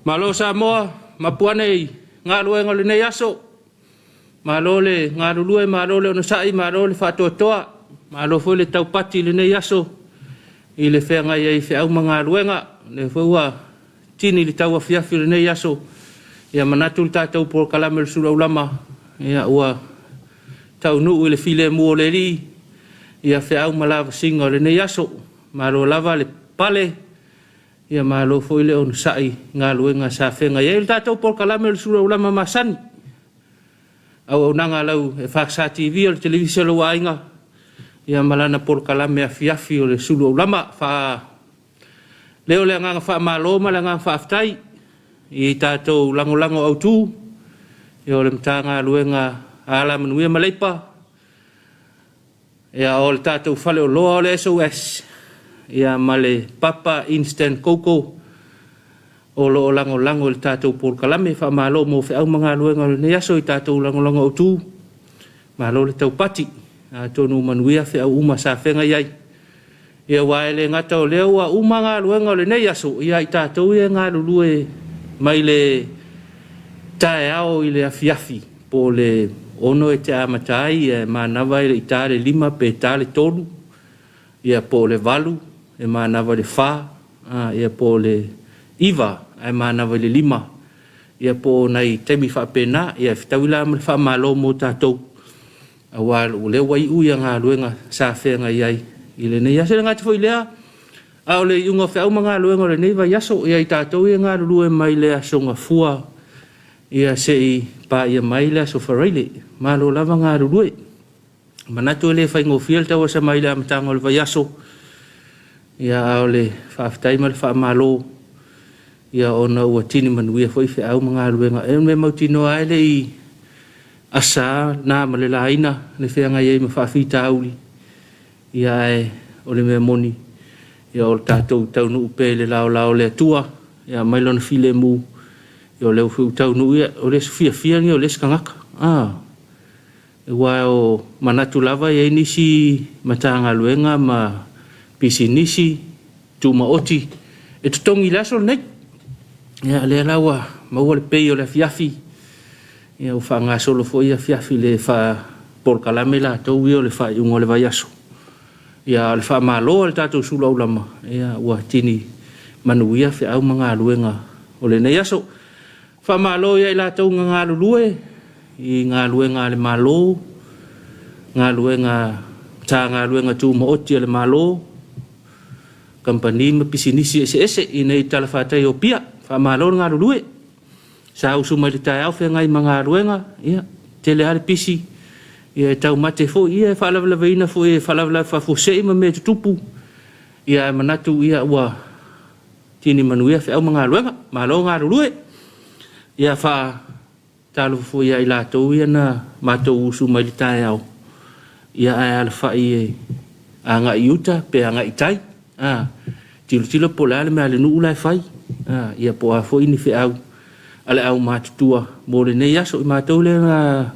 Malo Samoa, mapu ane i galuega o lenei aso. Malo le galulue, malo le onosai, malo le faatoatoa, malo foi le taupati i lenei aso i le feagai ai i feau ma galuega. O lea foi ua tini le tauafiafi o lenei aso, ia manatu le tatou polokalame o le Suluaulama, ia ua taunuu i le filemu o le Alii ia feau ma lavasiga o lenei aso. Malo lava le pale, ia malo foi le onosai i galuega sa feagai ai. O le tatou polokalame o le Suluaulama masani, auaunaga a lau EFKS TV o le televise a lou aiga, ia ma lana polokalame afiafi o le Suluaulama. Faaleo le agaga faamalo ma le agaga faafetai i tatou lagolago autu ia o le Matagaluega a Alamanuia ma Leipa, ia o le tatou faleoloa o le SOS, ia ma le Papa Instant Coco o lo o lagolago i le tatou polokalame. Faamalo mo feau ma galuega o lenei aso i tatou lagolago autu. Malo le taupati, atonu ua manuia feau uma sa feagai ai. Ia aua e le gata o lea ua uma galuega o lenei aso, ia a i tatou ia e galulue mai le taeao i le afiafi, po o le 6 e te amata ai, ae manava e le i ta le 5 pe ta le 3, ia po o le 8 e manava i le 4, ia po o le 9 ae manava i le 5, ia po o nai taimi faapena. Ia e fetaui la ma le faamalo mo tatou, aua o lea ua iu galuega sa feagai ai i lenei aso. E le gata foi i lea, a o le iuga o feau ma galuega o lenei vaiaso, ia i tatou ia e galulue mai le aso Gafua ia se i paia mai le aso Faraile, malo lava galulue. E manatu e le faigofie le tauasa mai i le amataga o le vaiaso, ia a o le faafetai ma le faamalo ia ona ua tini manuia foi feau ma galuega. O le mea mautinoa lava e le i asa na ma le laina le feagai ai ma faafitauli, ae o le mea moni, o le tatou taunuu pea i le laolao o le Atua e aumai Lona filemu, o lea foi ua taunuu. Ia o le aso fiafia lenei o le isi tagata, aua o manatu lava e i ai nisi Matagaluega ma pisinisi tumaoti e totogi i le aso lenei. Ia o lea la ua maua le pay o le afiafi, ia ua faagasolo foi afiafi i le faapolokalame latou ia o le faaiuga o le vaiaso. Ia a o le faamalo a le tatou sulu aulama, ia ua tini manuia feau ma galuega o lenei aso. Faamalo ia i latou na galulue i galuega a le Malo, galuega Matagaluega Tumaoti a le Malo, kamupani ma pisinisi eseese i inei i le talafatai o Apia. Faamalo le galulue. Sa usu mai i le taeao feagai ma galuega, ia, tele lava le pisi, ia e taumate foi, ia e faalavelaveina foi e faalavelave faafuasei ma mea e tutupu, ae manatu ua tini manuia feau ma galuega. Malo galulue. Ia faatalofa foi ia i latou ia na matou usu mai le taeao, ae alafai e agai i uta pe agai i tai, tilotilo po o le a le mea a le nuu la e fai, ia po o a foi ni feau a le aumatutua mo lenei aso. O matou lea na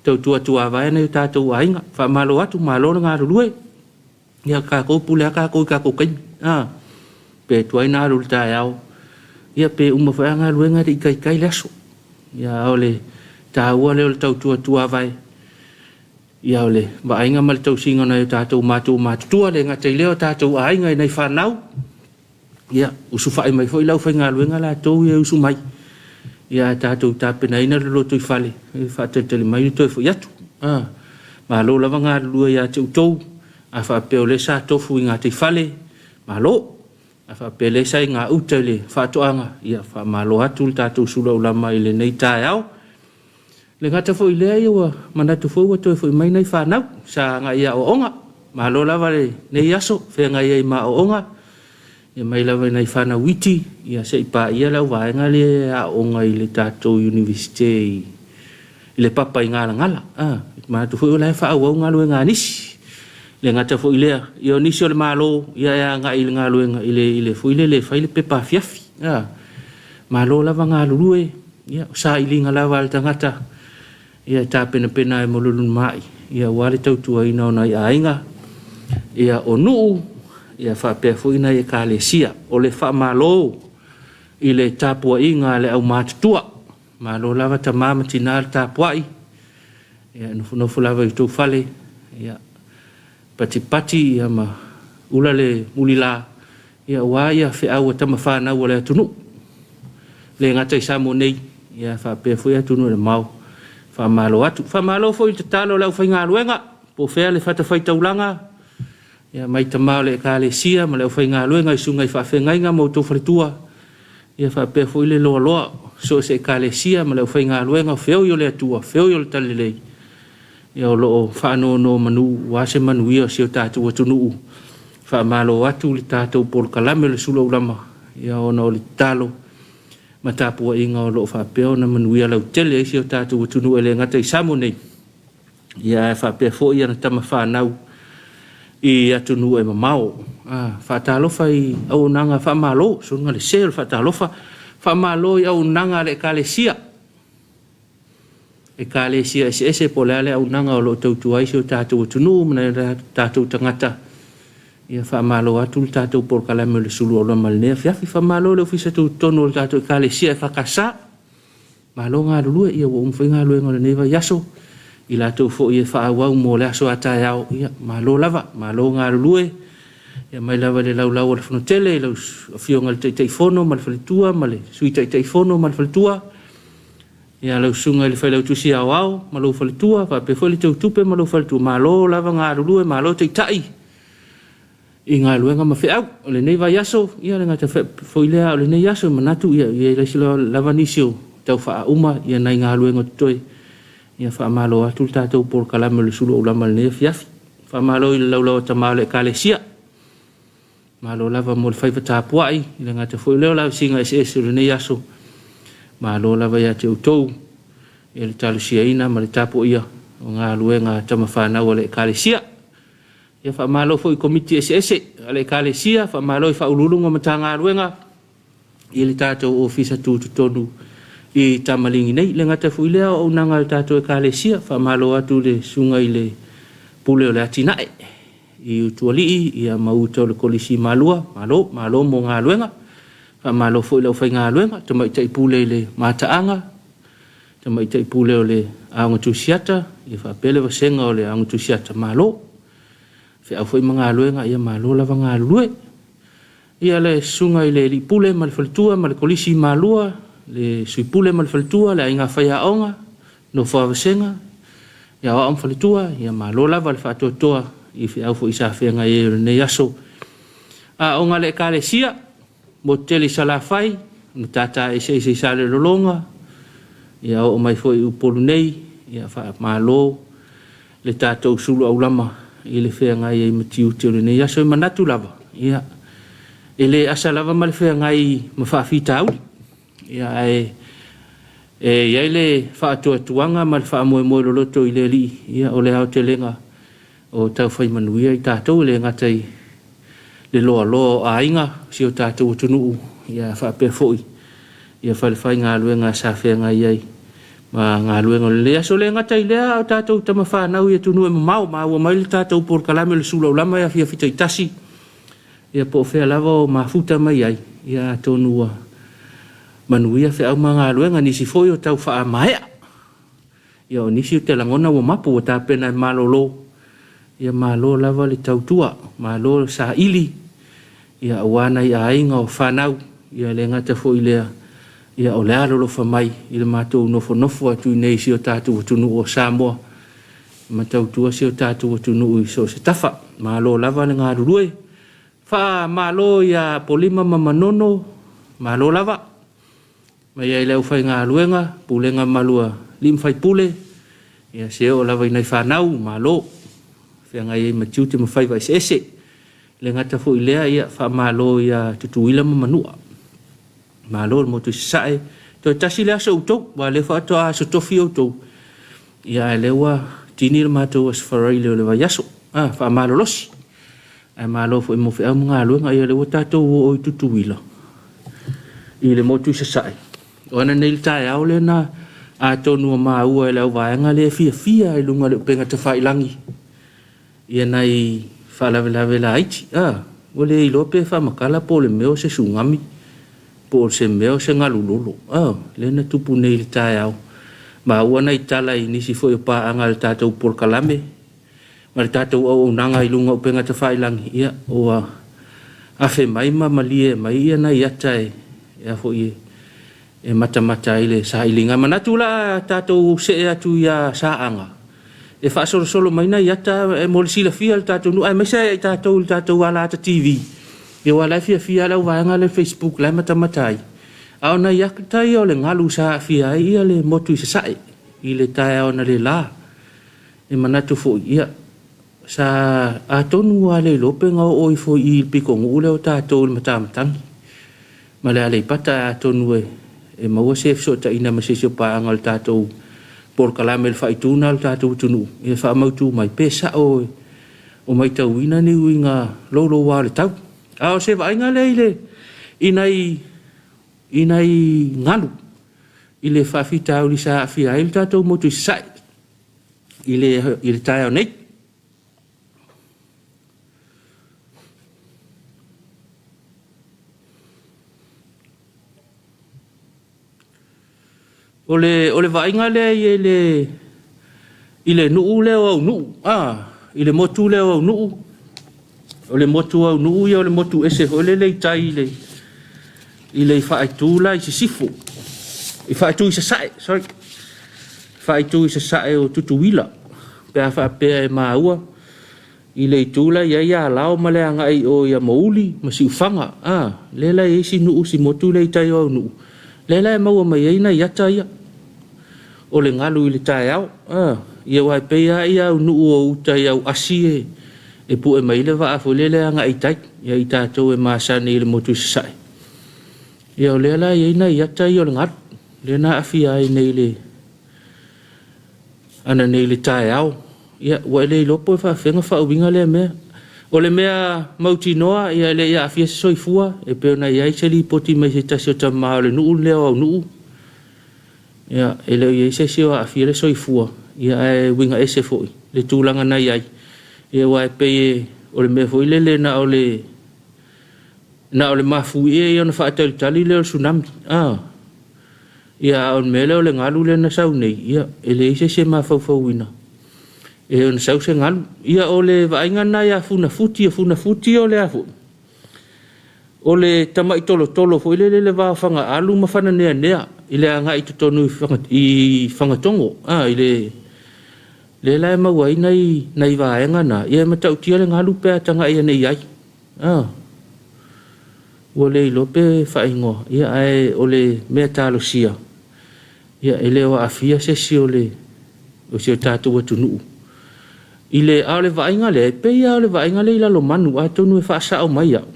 tautua tuavae nai o tatou aiga. Faamalo atu, malo le galulue. Ia tatou pule lava tatou i tatou taimi, pe tuai ona alu i le taeao, ia pe uma foi lava galuega e le i taitai le aso. Ia a o le taua lea o le tautua tuavae, ia o le vaaiga ma le tausiga o nai o tatou matua matutua, e le gata i lea o tatou aiga i nai fanau, ia usufai mai foi le aufaigaluega latou ia e usu mai, ae tatou tapenaina le lotoifale e faatalitali mai le toe foi atu. Malo lava galulue ia te outou. A faapea o lea sa tofu i gataifale, malo. A faapea o lea sa i gauta i le faatoaga, ia faamalo atu le tatou sulu aulama i lenei taeao. E le gata foi i lea, ua manatu foi ua toe foi mai nai fanau sa agai i aoaoga. Malo lava lenei aso feagai ai ma aoaoga, ia mai lava i nai fanau iti ia se i paia le auvaega lea e aooga i le tatou Iunivesite i le papa i Galagala. Manatu foi o la e faaauau galuega a nisi. E le gata foi i lea, ia o nisi o le Malo ia e agai i le galuega i le foi lele e fai le pepa afiafi. Malo lava galulue, ia o sailiga lava a le tagata ia e tapenapena ai mo le lumanai, ia aua le tautuaina o nai aiga, ia o nuu, ia faapea foi nai ekalesia. O le faamalo i le tapuaiga a le aumatutua. Malo lava tama ma tina le tapuai, ia nofonofo lava i outou fale, ia patipati ia ma ula le mulila, ia aua ia feau a tama fanau a le atunuu. E le gata i Samoa nei, ia faapea foi atunuu e mamao. Faamalo atu. Faamalo foi i le tatalo a le aufaigaluega, po o fea le fatafaitaulaga, ia mai tama o le Ekalesia ma le aufaigaluega i susuga i faafeagaiga ma outou faletua, ia faapea foi le loaloa o so o se Ekalesia ma le aufaigaluega o feoi o le Atua, feoi o le Talalelei, ia o lo o faanonomanu aua se manuia o si o tatou atunuu. Faamalo atu le tatou polokalame o le sulu aulama, ia ona o le tatalo ma tapuaiga o lo o faapea ona manuia lautele ai si o tatou atunuu e le gata i Samoa nei, ia ae faapea foi ana tama fanau i atunuu e mamao. Faatalofa i auaunaga faamalo, soona le se o le faatalofa, faamalo i auaunaga a le Ekalesia, Ekalesia eseese po o le a le auaunaga o lo o tautua ai si o tatou atunuu ma nai o tatou tagata. Ia faamalo atu le tatou polokalame o le sulu aulama i lenei afiafi. Faamalo i le Ofisa Tutotonu o le tatou Ekalesia EFKS, malo galulue, ia ua uma foi galuega o lenei vaiaso, i latou foi e faaauau mo le aso a taeao, ia malo lava, malo galulue, ia mai lava i le laulau a le Fonotele i lau Afioga i le Taitaifono ma le faletua ma le Sui Taitaifono ma le faletua, ia lau Susuga i le Failautusi Aoao ma lou faletua, faapea foi le Teutupe ma lou faletua, malo lava galulue, malo taitai i galuega ma feau. O lenei vaiaso, ia le gata foi lea, a o lenei aso, e manatu ia e i ai lava nisi o tau faauma nai galuega o totoe. Ia faamalo atu le tatou polokalame o le sulu aulama i lenei afiafi. Faamalo i le laulau a tama o le Ekalesia, malo lava mo le faiva tapuai, e le gata foi i lea o lavesiga eseese o lenei aso, malo lava ia te outou i le talosiaina ma le tapuaia o galuega a tama fanau a le Ekalesia. Ia faamalo foi i Komiti eseese a le Ekalesia, faamalo i Ofisa Sili o Pulega o Matagaluega i le tatou Ofisa Tutotonu i Tamaligi nei. E le gata foi i lea o auaunaga a le tatou Ekalesia, faamalo atu i le Susuga i le Pule o le Atinae i Utualii ma uta o le Kolisi i Malua, malo, malo mo galuega. Faamalo foi i le aufaigaluega, Tamaitai Pule i le Mataaga, Tamaitai Pule o le Aoga Tusiata, ia faapea le vasega o le Aoga Tusiata, malo. Feau foi ma galuega, ia malo lava galulue. Ia le Susuga i le Alii Pule ma le Faletua ma le Kolisi i Malua, le Sui Pule ma le Faletua, le Aiga Faiaoga, Nofo a Vasega, ia Aoao ma Faletua, ia malo lava le faatoatoa i feau foi sa feagai ai o lenei aso. Aoga a le Ekalesia, motu tele i Salafai, Matata eseese i Salelologa, ia oo mai foi i Upolu nei, ia faamalo le tatou sulu aulama i le feagai ai ma tiute o lenei aso. E manatu lava, ia, e le asa lava ma le feagai ma faafitauli, ia ae e i ai le faatuatuaga ma le faamoemoe loloto i le Alii, ia o le aotelega o taufai manuia i tatou, e le gata i le loaloa o aiga o si o tatou atunuu, ia faapea foi ia falefaigaluega sa feagai ai ma galuega o lenei aso. E le gata i lea, a o tatou tama fanau i atunuu e mamao, maua mai le tatou polokalame o le Sulu Aulama i afiafi taitasi, ia po o fea lava o mafuta mai ai, ia atonu ua manuia feau ma galuega, nisi foi o tau faamaea. Ia o nisi ou te lagona ua mapu ua tapena e malolo, ia malo lava le tautua, malo le saili, ia aua nai aiga o fanau, ia le gata foi i lea, ia o le alolofa mai i le matou nofonofo atu i inei i si o tatou atunuu o Samoa, ma tautua si o tatou atunuu i so o se tafa. Malo lava le galulue. Faamalo ia Apolima ma Manono, malo lava. Mai ai le aufaigaluega, pulega mamalu a alii ma faipule, ia se oo lava i nai fanau, malo. Feagai ai ma tiute ma faiva eseese. E le gata foi i lea, ia faamalo ia Tutuila ma Manua. Malo le motu i Sasae. Toe tasi le aso o outou, aua o lea faatoa aso Tofi outou, ia ae o lea ua tini le matou Aso Faraile o le vaiaso. Faamalolosi. Ae malo foi mo feau ma galuega. Ia o lea ua tatou oo i Tutuila, i le motu i Sasae. O ananei i le taeao lea na atonu ua maua e le auvaega lea e fiafia i luga o le upega tafailagi ia nai faalavelave laiti. Ua le iloa pe faamatala po o le mea o se tsunami. Po o se mea o se galu lolo, lea na tupu nei i le taeao. Maua nai tala i nisi foi o paaga a le tatou polokalame ma le tatou auaunaga i luga o upega tafailagi, ia, ua afe mai ma malie mai ia nai ata e, a foi e matamata ai le sailiga. Manatu la tatou see atu ia Saaga e faasolosolo mai nai ata mo le silafia e le tatou nuu, aemaise lava ia i tatou i le tatou Alaata TV, ia aua o la e fiafia lava le auvaega lea i le Facebook o la e matamata ai. A o nai ata ia o le galu sa aafia ai le motu i Sasae i le taeao analeila. E manatu foi, ia, sa atonu ua le iloa pe na oo ifo i i le pitonuu lea o tatou i le Matamatagi ma le Aleipata, atonu e maua se fesootaiga ma se isi o paaga o le tatou polokalame i le faaitu lena o le tatou atunuu e faamautu mai pe sao o matauina ni uiga louloua o le tau. A o se vaaiga lea i le i nai i nai galu i le faafitauli sa aafia ai le tatou motu i Sasae i le taeao nei. O le, o le vaaiga lea i le, i le nuu lea o Aunuu, a, i le motu lea o Aunuu, o le motu o Aunuu ia o le motu ese foi lele i tai i le, i le faaitu la i sisifo, i faaitu i sasae, sorry, faaitu i sasae o Tutuila, pe a faapea e maua i le itu la e i ai Alao ma le agai i o i Amouli ma Siufaga, a, lea la e i ai si nuu, si motu lea i tai o Aunuu, lea la e maua mai ai nai ata ia o le galu i le taeao. A, ia aua e pei lava ia Aunuu o uta i Auasi e pue mai ai le vaa foi lele agai i tai, ia i tatou e masani i le motu i Sasae. Ia o lea la e i ai nai ata ia o le galu, lea na aafia ai nei i le ananei i le taeao. Ia, ua e le iloa po o faapefea ona faauiga lea mea. O le mea mautinoa, ia e le i aafia se soifua, e pei ona i ai se lipoti mai se tasi o tama o le nuu lea o Aunuu, ia, e le o i ai se isi o aafia le soifua, ia ae uiga ese foi le tulaga na i ai, ia aua e pei o le mea foi lele na o le na o le mafuie ia ona faatalitali lea o le tsunami. A, ia a o le mea lea o le galu lea na sau nei, ia e leai se isi e mafaufauina e ona sau se galu. Ia o le vaaiga lena ia Funafuti, o Funafuti o le a foi? O le tamai tolotolo foi lele i le va o Fagaalu ma Fananeanea i le agai i totonu i Fagatogo, a, i le lea la e maua ai nai, nai vaega na, ia e matautia le galu pe a tagai ane i ai. A, ua le iloa pe faaigoa, ia ae o le mea talosia, ia e le o aafia se isi o le o si o tatou atunuu i le a o le vaaiga lea e pei lava o le vaaiga lea i Lalomanu atonu e faasao mai au.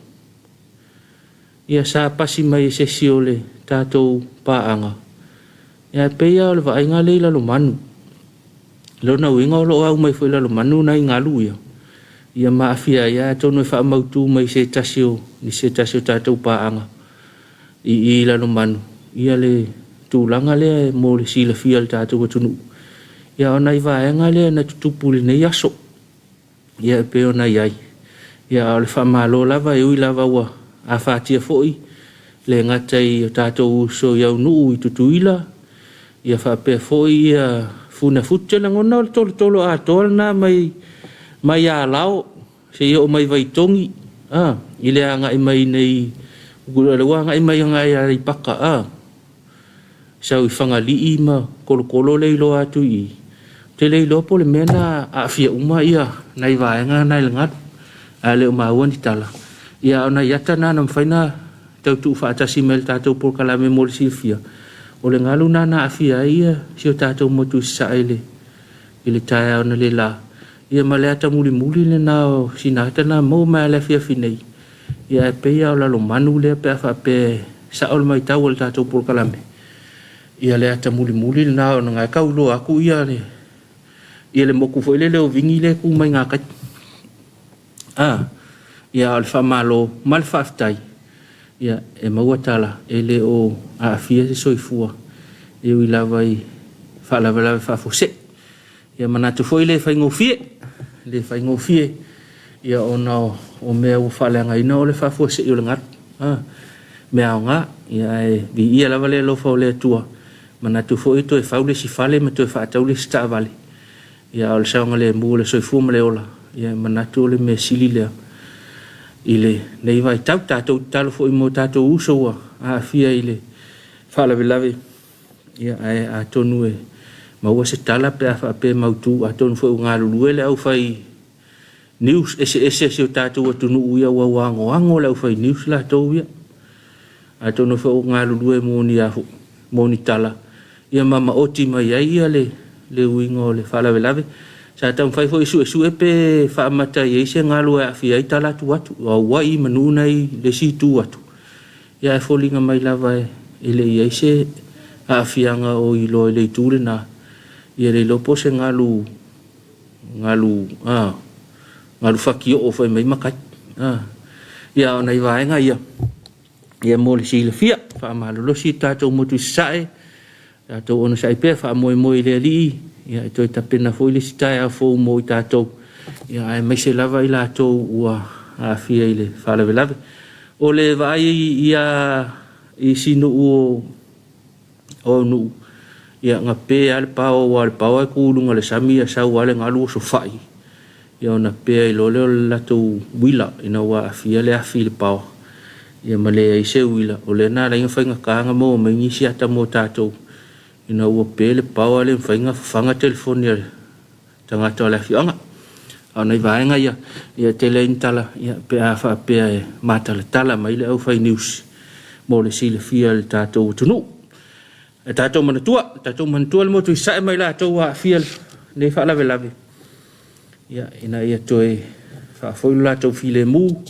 Ia sa pasi mai e se isi o le tatou paaga, ia ae pei lava o le vaaiga lea i Lalomanu. O lona uiga o lo o au mai foi i Lalomanu nai galu ia, ia ma aafia ai, atonu e faamautu mai se tasi o i se tasi o tatou paaga i i Lalomanu ia le tulaga lea mo le silafia e le tatou atunuu. Ia o nai vaega lea na tutupu i lenei aso. Ia e pei ona i ai, ia a o le faamalo lava e ui lava ua afatia foi, e le gata i o tatou uso i Aunuu i Tutuila, ia faapea foi ia Funafuti. Ou te lagona o le tolotolo atoa lena mai mai Alao seia oo mai Vaitogi, a, i le agai mai i inei, o lea ua agai mai agai Aleipata, a, sau i Fagalii ma Tolotolo lea e iloa atu i i. Ou te le iloa po o le mea na aafia uma nai vaega na i le galu, ae le o maua ni tala. Ia a o nai ata na na mafai ona tau tuufaatasi mai e le tatou polokalame mo le silafia, o le galu lena na aafia ai si o tatou motu i Sasae i le taeao analeila. Ia ma le ata mulimuli lena o sina ata lena na maua mai lava i le afiafi nei, ia ae pei lava o Lalomanu lea pe a faapea e sao le matau a le tatou polokalame, ia le ata mulimuli lena ona na e tau iloa atu ia le ia le motu foi lele o Vini lea e tu mai gatai. A, ia a o le faamalo ma le faafetai, ia e maua tala e le o aafia se soifua e ui lava i faalavelave faafuasei. Ia manatu foi e le faigofie, e le faigofie ia ona o mea ua faaleagaina o le faafuasei o le galu. mea aoga. Ia ae viia lava le alofa o le Atua, manatu foi e toe fau le isi fale ma toe faatau le isi taavale, ia a o le saogalemu o le soifua ma le ola, ia e manatu o le mea sili lea i lenei vaitau. Tatou tatalo foi mo tatou uso ua aafia i le faalavelave, ia ae atonu e maua se tala pe a faapea e mautu, atonu foi ua galulue le aufai news eseese a si o tatou atunuu ia ua ua anoano le aufai news latou ia. Atonu foi ua galulue mo ni a foi, mo ni tala ia ma maoti mai ai ia le, le uiga o le faalavelave. Sa taumafai foi e suesue pe faamata i ai se galu e aafia ai tala atu atu, o Auai ma nuu na e i le isi itu atu, ia ae foliga mai lava e le i i ai se aafiaga o iloa i le itu lena, ia le iloa po o se galu galu a galu fatioo fai mai matai. A ia o nai vaega ia ia mo le silafia. Faamalolosi le tatou motu i Sasae, tatou onosai pea, faamoemoe i le Alii, ia e toe tapena foi le isi taeao fou mo i tatou, ia aemaise lava i latou ua aafia i le faalavelave. O le vaai ia i si nuu o Aunuu, ia na pe lava le paoa aua o le paoa e tu i luga o le sami a sau lava le galu osofai, ia ona pe ai loa lea o le latou uila ina ua aafia le afi i le paoa, ia ma leai se uila. O lea na ala ai ona faigata ona maua mai nisi ata mo tatou ina ua pe le paoa e le mafai ona fafaga telefoni a tagata o le afioaga. A o nai vaega ia, ia e tele ai ni tala ia pe a faapea e matalatala mai le aufai news mo le silafia e le tatou atunuu. E tatou manatua, tatou manatua le motu i Sasae ma i latou ua aafia i lenei faalavelave, ia, ina ia toe faafoi lo latou filemu,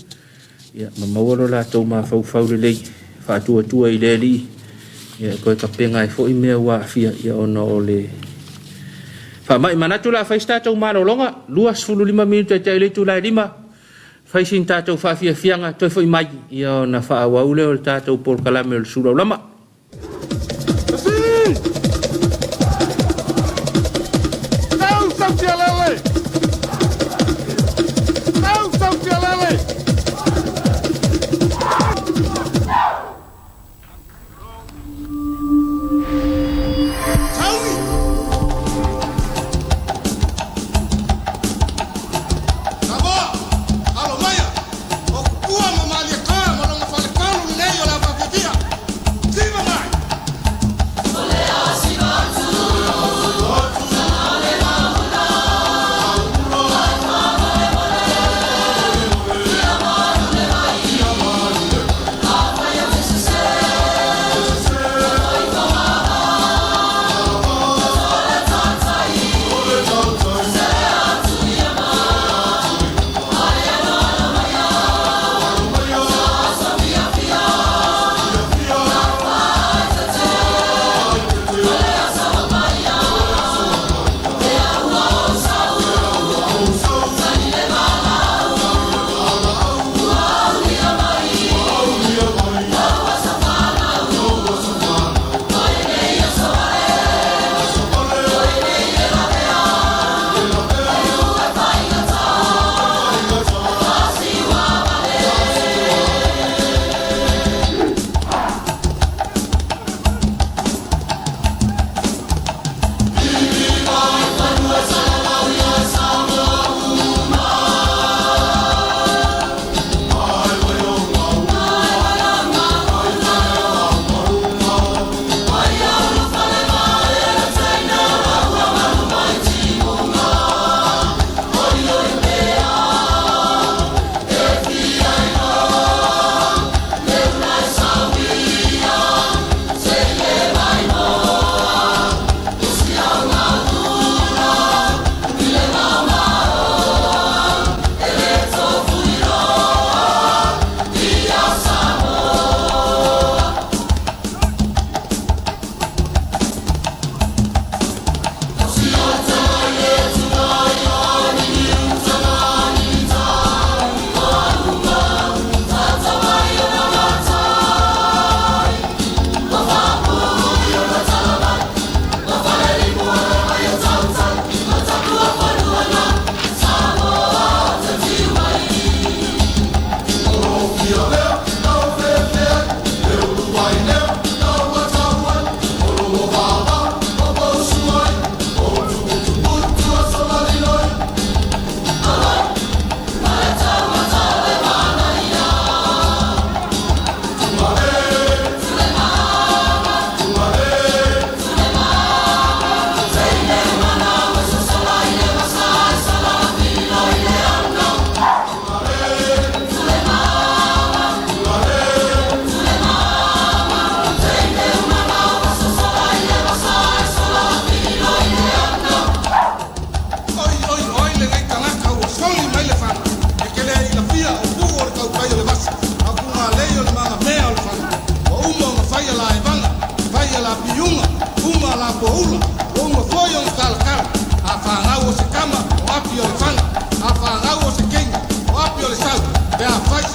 ia, ma maua lo latou mafaufau lelei, faatuatua i le Alii, ia, e toe tapena ai foi mea ua aafia ia, ona o le faamai. Manatu o le a fai se tatou malologa, 25 minute tea i le itula e 5, fai sina tatou faafiafiaga, toe foi mai ia ona faaauau lea o le tatou polokalame o le Sulaulama. Samoa, alo maia, o Tupua ma Malietoa ma lona faletolu lenei o le afafiafia. Siva mai!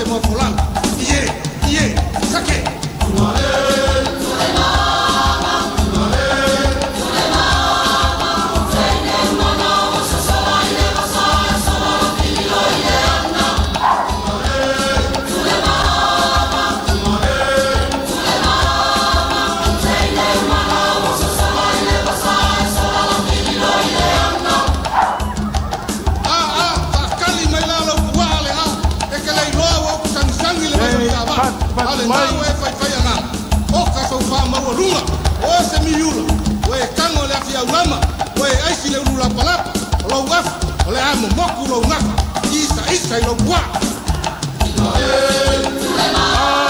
moafolagi. Ie, ie, sake. A, a, faakali mai la lou puaa le a, e ke le iloa ua ou sagisagi le Ei, vaitautavaa. patupatu A mai. lenā ua e faifai agaga. Oka sou faamaualuga, o oe se miula, ua e tago i le afi augama, ua e aisi le ulu lapalapa, o lou afu, o le a momoku lou gafa, isaisa i lou puaa. Malie.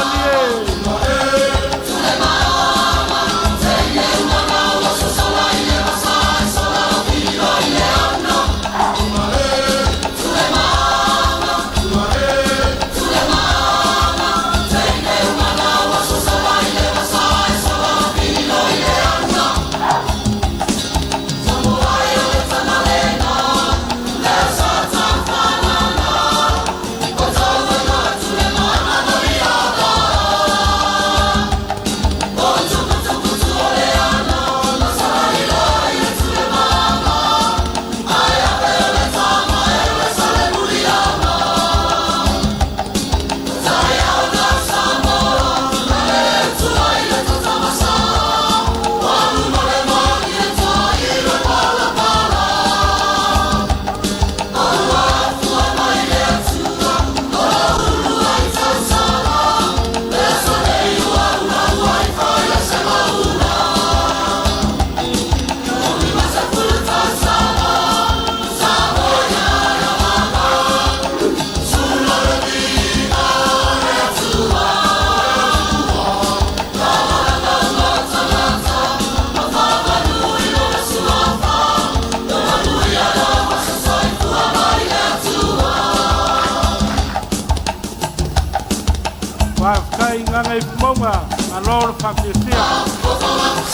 Faafetai Gagaifomauga, malo le faafiafia.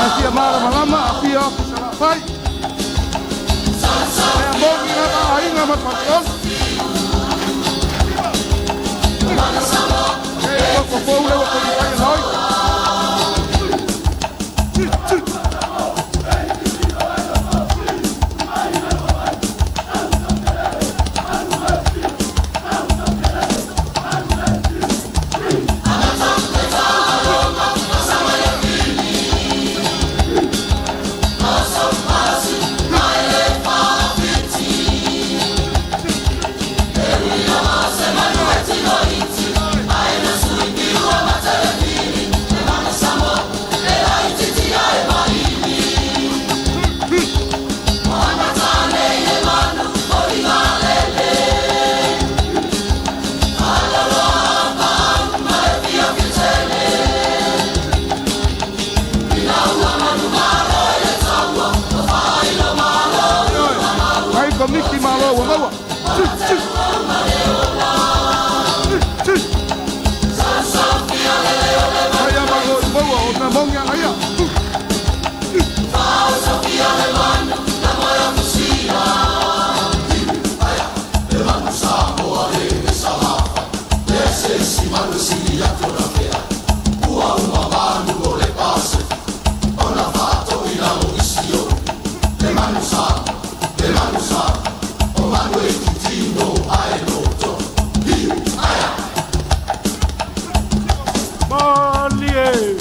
Afia malamalama, afia ofi salafai. Mea mogi lava aiga ma faleosi. E koko fou le ua kolifai ana oi. Mai komiti malo ua maua. Ai a malo i maua o na mongi ana ia. Malie.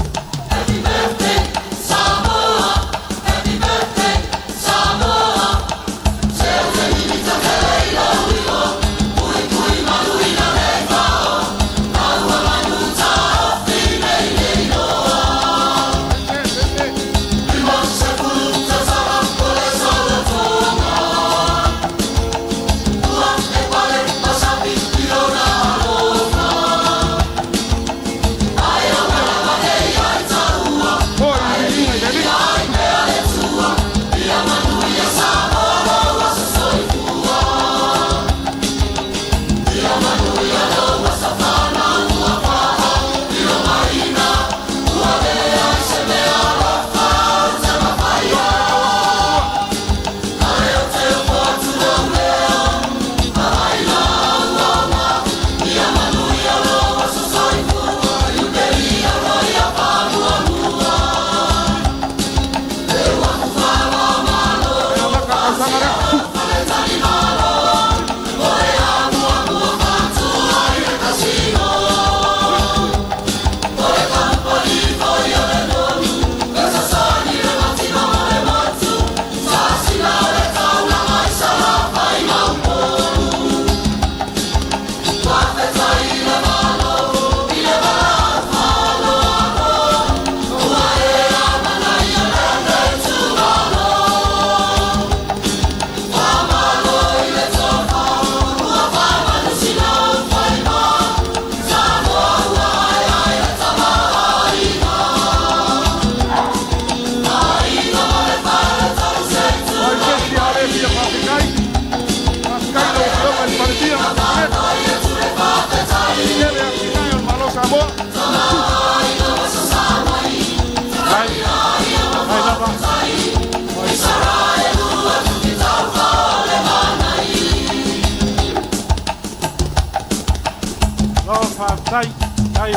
Faafetai.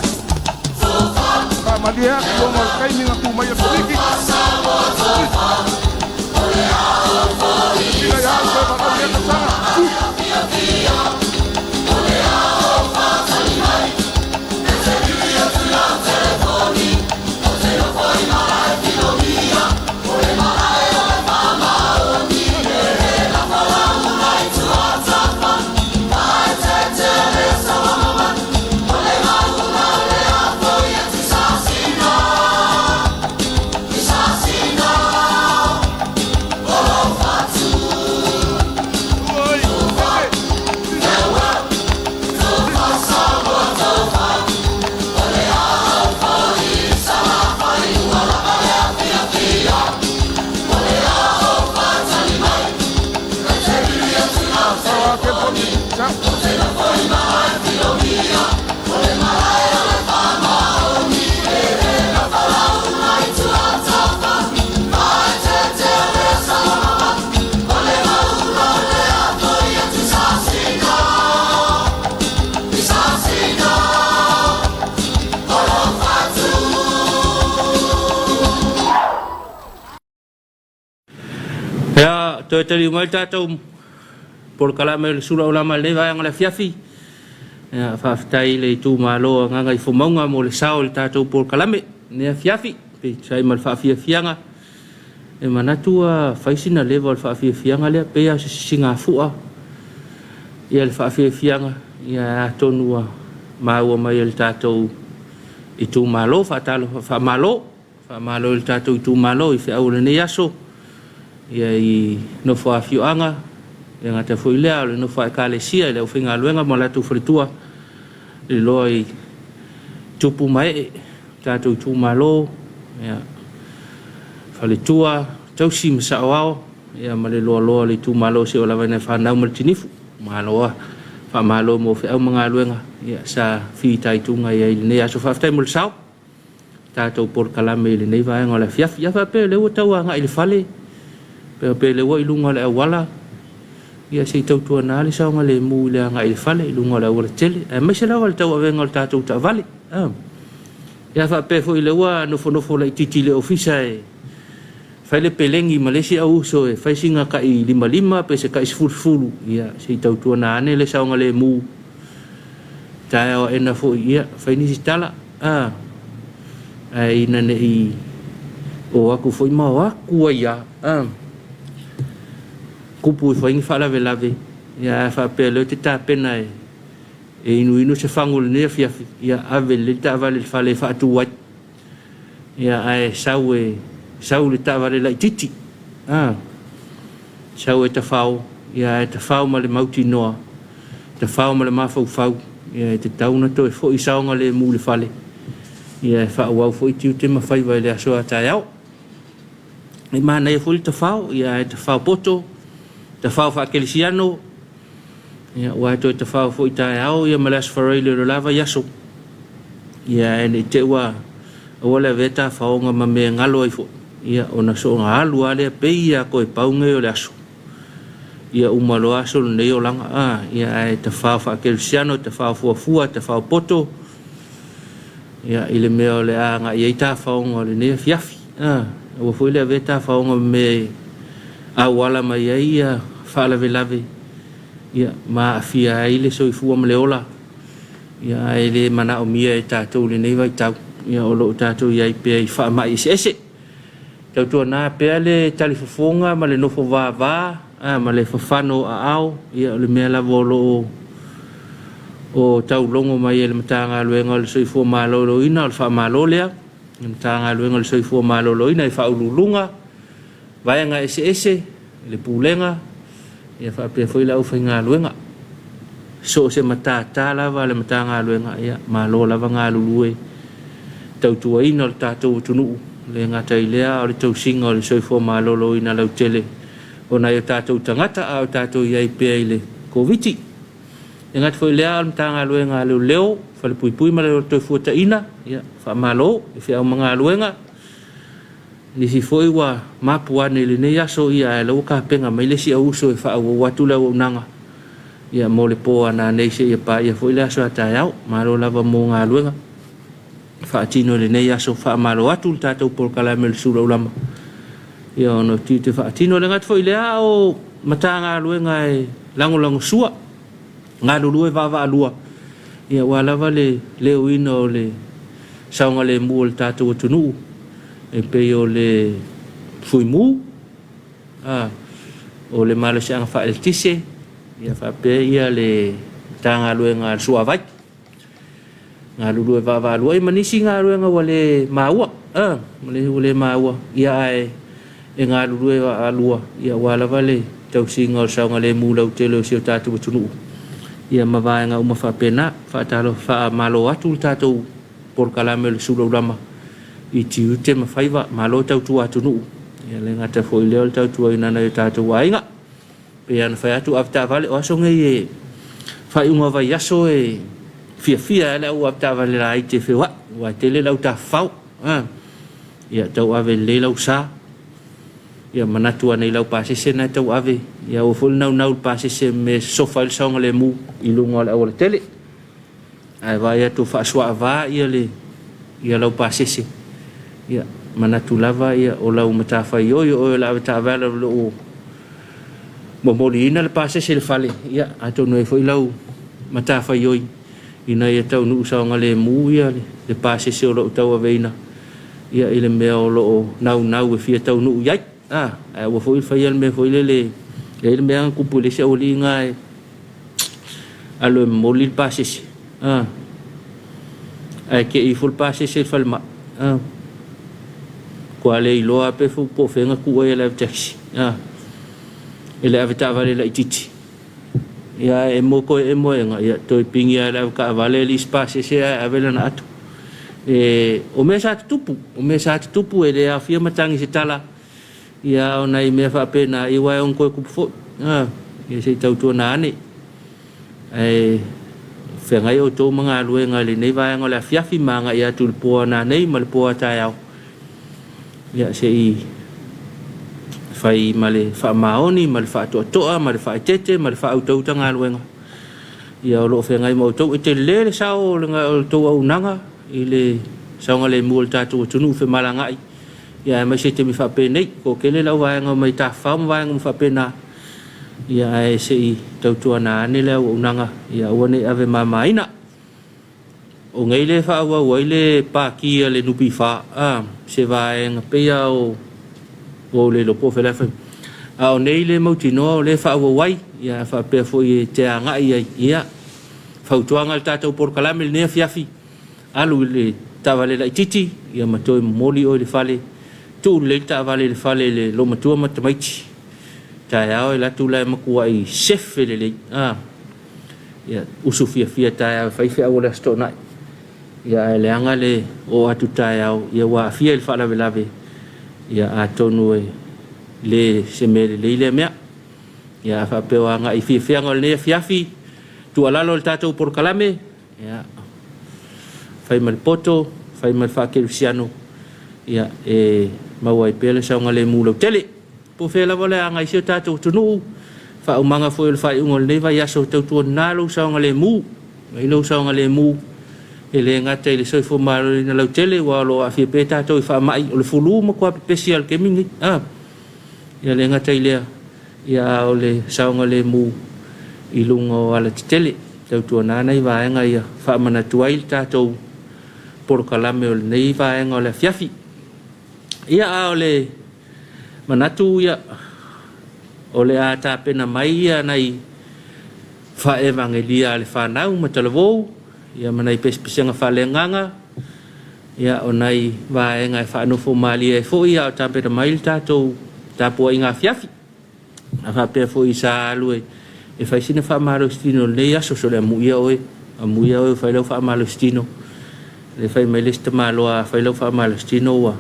Faafetai. Faamalie atu ona o le taimi na tu mai e Komiti. Sila ia au se valaau ia tausaga. Oi, Sa. Ia, toe taliu mai le tatou polokalame o le Sula Ulama i lenei vaega o le afiafi. Ia, faafetai i le itumalo o Gagaifomauga mo le sao i le tatou polokalame i lenei afiafi, peitai ai ma le faafiafiaga. E manatu ua fai sina leva o le faafiafiaga lea, pei lava o se sisigafua ia le faafiafiaga, ia atonu ua maua mai e le tatou itumalo. Faatalofa, faamalo, faamalo i le tatou itumalo i feau o lenei aso, ia i nofo a afioaga, e le gata foi i lea, a o le nofo a Ekalesia i le aufaigaluega ma latou faletua, le loa i tupu ma ee o tatou itumalo, ia, faletua, tausi ma saoao, ia, ma le loaloa o le itumalo seia oo lava ina fanau ma le tinifu. Malo a faamalo mo feau ma galuega, ia, sa fitaituga i ai i lenei aso. Faafetai mo le sao tatou polokalame i lenei vaega o le afiafi. Ia faapea o lea ua tau agai i le fale, pe lea ua i luga o le auala, ia se i tautuana le saogalemu i le agai i le fale i luga o le auala tele, aemaise lava le tauavega o le tatou taavale. Ia faapea foi o lea ua nofonofo laitiiti i le ofisa e fai le pelegi ma le isi au uso e fai sina tai 55 pe se tai 10, ia se i tautuana ane le saogalemu taeao aena foi, ia fai nisi tala, ae ina ne i o atu foi ma o atu ai lava, tupu ifo ai ni faalavelave, ia ae faapea o lea ou te tapena e inuinu se fagu i lenei afiafi, ia ave lelei le taavale i le fale e faatu ai, ia ae sau e sau le taavale laitiiti, sau e tafao, ia ae tafao ma le mautinoa, tafao ma le mafaufau, ia e tatau ona toe foi saogalemu i le fale, ia e faaauau foi tiute ma faiva i le aso a taeao. E manaia foi le tafao, ia ae tafao poto, tafao faakerisiano, ia aua e toe tafao foi taeao ia ma le Aso Faraile o le la vaiaso. Ia ae ne i te i ua aua le avea tafaoga ma mea e galo ai foi, ia ona soona alu lava lea pei lava toe pau nei o le aso. Ia uma loa aso lenei olaga, ia ae tafao faakerisiano, tafao fuafua, tafao poto, ia i le mea o le a agai ai tafaoga o lenei afiafi. Aua foi le avea tafaoga ma mea e auala mai ai ia faalavelave, ia ma aafia ai le soifua ma le ola, ia ae le manaomia e tatou i lenei vaitau, ia o lo o tatou i ai pea i faamai eseese. Tautuana pea le talifofoga ma le nofo vava ma le fafano o aao, ia o le mea lava o lo o taulogo mai e le Matagaluega o le Soifua Maloloina, o le faamalo lea. Le Matagaluega o le Soifua Maloloina i Faauluuluga, vaega eseese, le Pulega, ia faapea foi le aufaigaluega. So o se matata lava a le Matagaluega, ia malo lava galulue tautuaina o le tatou atunuu, le gata i lea a o le tausiga o le soifua maloloina lautele o nai o tatou tagata a o tatou i ai pea i le Koviti. E gata foi i lea o le Matagaluega a Leoleo, Falepuipui ma le Toefuataiga, ia faamalo i feau ma galuega. Nisi foi ua mapu ane i lenei aso, ia ae o lea ua tapena mai le isi auuso e faaauau atu le auaunaga. Ia mo le po a nanei seia paia foi le aso a taeao. Malo lava mo galuega faatino i lenei aso. Faamalo atu le tatou polokalame o le Sulaulama ia ona o tiute faatino. E le gata foi i lea o Matagaluega e lagolagosua, galulue vaavaalua ia aua lava le leoina o le saogalemu o le tatou atunuu e pei o le Fuimu, o le Malosiaga Faaeletise, ia faapea ia le Matagaluega a le Suavai. Galulue vaavaalua ia ma nisi galuega ua le maua, ua le maua, ia ae e galulue vaavaalua ia aua lava le tausiga o le saogalemu lautele o si o tatou atunuu ia ma vaega uma faapena. Faatalofa faamalo atu le tatou polokalame o le Sulaulama i tiute ma faiva, malo tautua atunuu, ia le gata foi i lea o le tautuaina o nai o tatou aiga. Pei lava ona fai atu, avetaavale, o aso nei e faaiuga o vaiaso e fiafia ai le au avetaavale laiti e feoai, aua e tele le au tafafao. Ia tauave lelei lau sa, ia manatu ane i lau pasese lena e tauave, ia aua foi le naunau i le pasese i le mea e sosofa ai le saogalemu i luga o le aualatele. Ae vaai atu ua faasuaava lau pasese, ia manatu lava o lau matafaioi o oe o le avetaavale o lo o momoliina le pasese i le fale, ia atonu e i ai foi lau matafaioi ina ia taunuu saogalemu le pasese o lo o tauaveina i le mea o lo o naunau e fia taunuu i ai. Ae aua foi le faia le mea foi lele, e i ai le mea na tupu i le isi aualii na e alu e momoli le pasese, ae te i ifo le pasese i le falemai. Matua le iloa lava pe po o fea na tuu ai e le ave taxi, e le avetaavale laitiiti. Ia ae emo toe emo ega, ia toe pigi lava e le avetaavale le isi pasese ae ave lana ato. O mea sa tutupu, o mea sa tutupu e le aofia matagi i se tala, ia a o nai mea faapena, ia aua e ono toe tupu foi. Ia se i tautuana ane, ae feagai outou ma galuega i lenei vaega o le afiafi ma agai atu i le po a nanei ma le po a taeao, ia se i fai ma le faamaoni ma le faatoatoa ma le faaeteete ma le faautauta galuega ia o lo o feagai ma outou. E tele le sao o le tou auaunaga i le saogalemu o le tatou atunuu femalagaai, ia aemaise taimi faapenei, toatele le auvaega mai tafafao ma vaega uma faapena, ia ae se i tautuana ane le auaunaga ia aua ne i ave mamaina. O nei le faaauau ai le pati a le NPF, se vaega pei lava o ua ou le iloa po o fea la e fai mai. A o nei le mautinoa o lea e faaauau ai, ia faapea foi e te agai ai. Ia, fautuaga i le tatou polokalame i lenei afiafi, alu i le taavale laitiiti ia ma toe momoli oe i le fale, tuu lelei le taavale i le fale i le loomatua ma tamaiti. Taeao e alu atu la e matuai sefe lelei. Ia, usu fiafia taeao e fai feau o le Aso Toonai. Ia ae leaga le oo atu taeao, ia ua aafia i le faalavelave, ia atonu e le se mea lelei lea mea. Ia a faapea o agai i fiafiaga o lenei afiafi, tuualalo i le tatou polokalame, ia, fai ma le poto, fai ma le faakerisiano, ia e maua ai pea le saogalemu lautele. Po o fea lava le agai i si o tatou atunuu, faaumaga foi o le faaiuga o lenei vaiaso, tautuana lou saogalemu, mai lou saogalemu e le gata i le soifua maloloina lautele, aua o lo o aafia pea tatou i faamai, o le fulu matua pepesi lava i le taimi lenei. Ia le gata i lea, ia a o le saogalemu i luga o alatetele. Tautuana nai vaega ia faamanatu ai le tatou polokalame o lenei vaega o le afiafi. Ia, a o le manatu ia, o le a tapena mai ia nai faaevagelia a le fanau ma talavou, ia ma nai pesepesega faaleagaga, ia o nai vaega e faanofo malie ai foi a o tapena mai le tatou tapuaiga afiafi. A faapea foi sa alu e fai sina faamalositino i lenei aso, sole amuia oe, amuia oe ua fai lau faamalositino. Le fai mai le isi tamaloa a fai lau faamalositino ua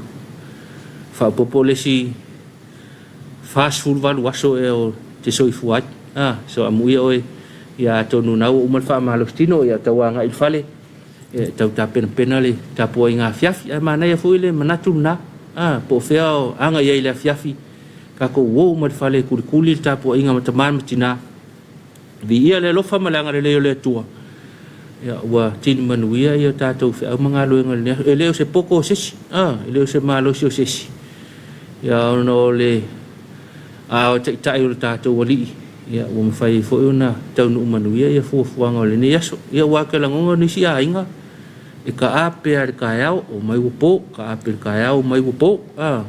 faaopoopo le isi 48 aso ea o te soifua ai. So amuia oe, ia atonu na ua uma le faamalositino, ia tau agai i le fale, e tau tapenapena le tapuaiga afiafi. Ae manaia foi le manatu lena, po o fea o aga i ai i le afiafi, tatou uo uma i le fale e tulikuli le tapuaiga ma tama ma tina. Viia le alofa ma le agalelei o le Atua, ia, ua tini manuia ia tatou feau ma galuega i lenei aso. E le o se poto o se isi, a, e le o se malosi o se isi, ia, ona o le ao taitai o le tatou Alii, ia, ua mafai ai foi ona taunuu manuia ia fuafuaga o lenei aso. Ia, aua ou te lagona o nisi aiga, e taape lava i le taeao, omai ua po, taape i le taeao, omai ua po. A,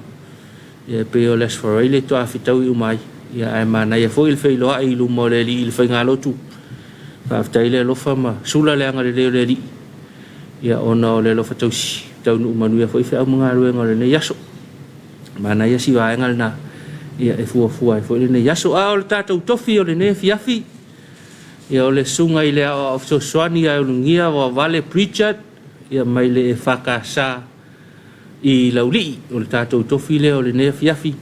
ia, e pei o le Aso Faraile faatoa fetaui uma ai, ia, ae manaia foi le feiloai i luma o le Alii i le faigalotu. Faafetai le alofa ma sula le agalelei o le Alii, ia, ona o le alofa tausi, taunuu manuia foi feau ma galuega o lenei aso. Manaia si vaega lena, ia, e fuafua ai foi lenei aso. A o le tatou tofi o lenei afiafi, ia, o le susuga i le Aoao Fesoasoani ia Ulugia Vavale Pritchard, ia, mai le EFKS i Laulii, o le tatou tofi lea o lenei afiafi.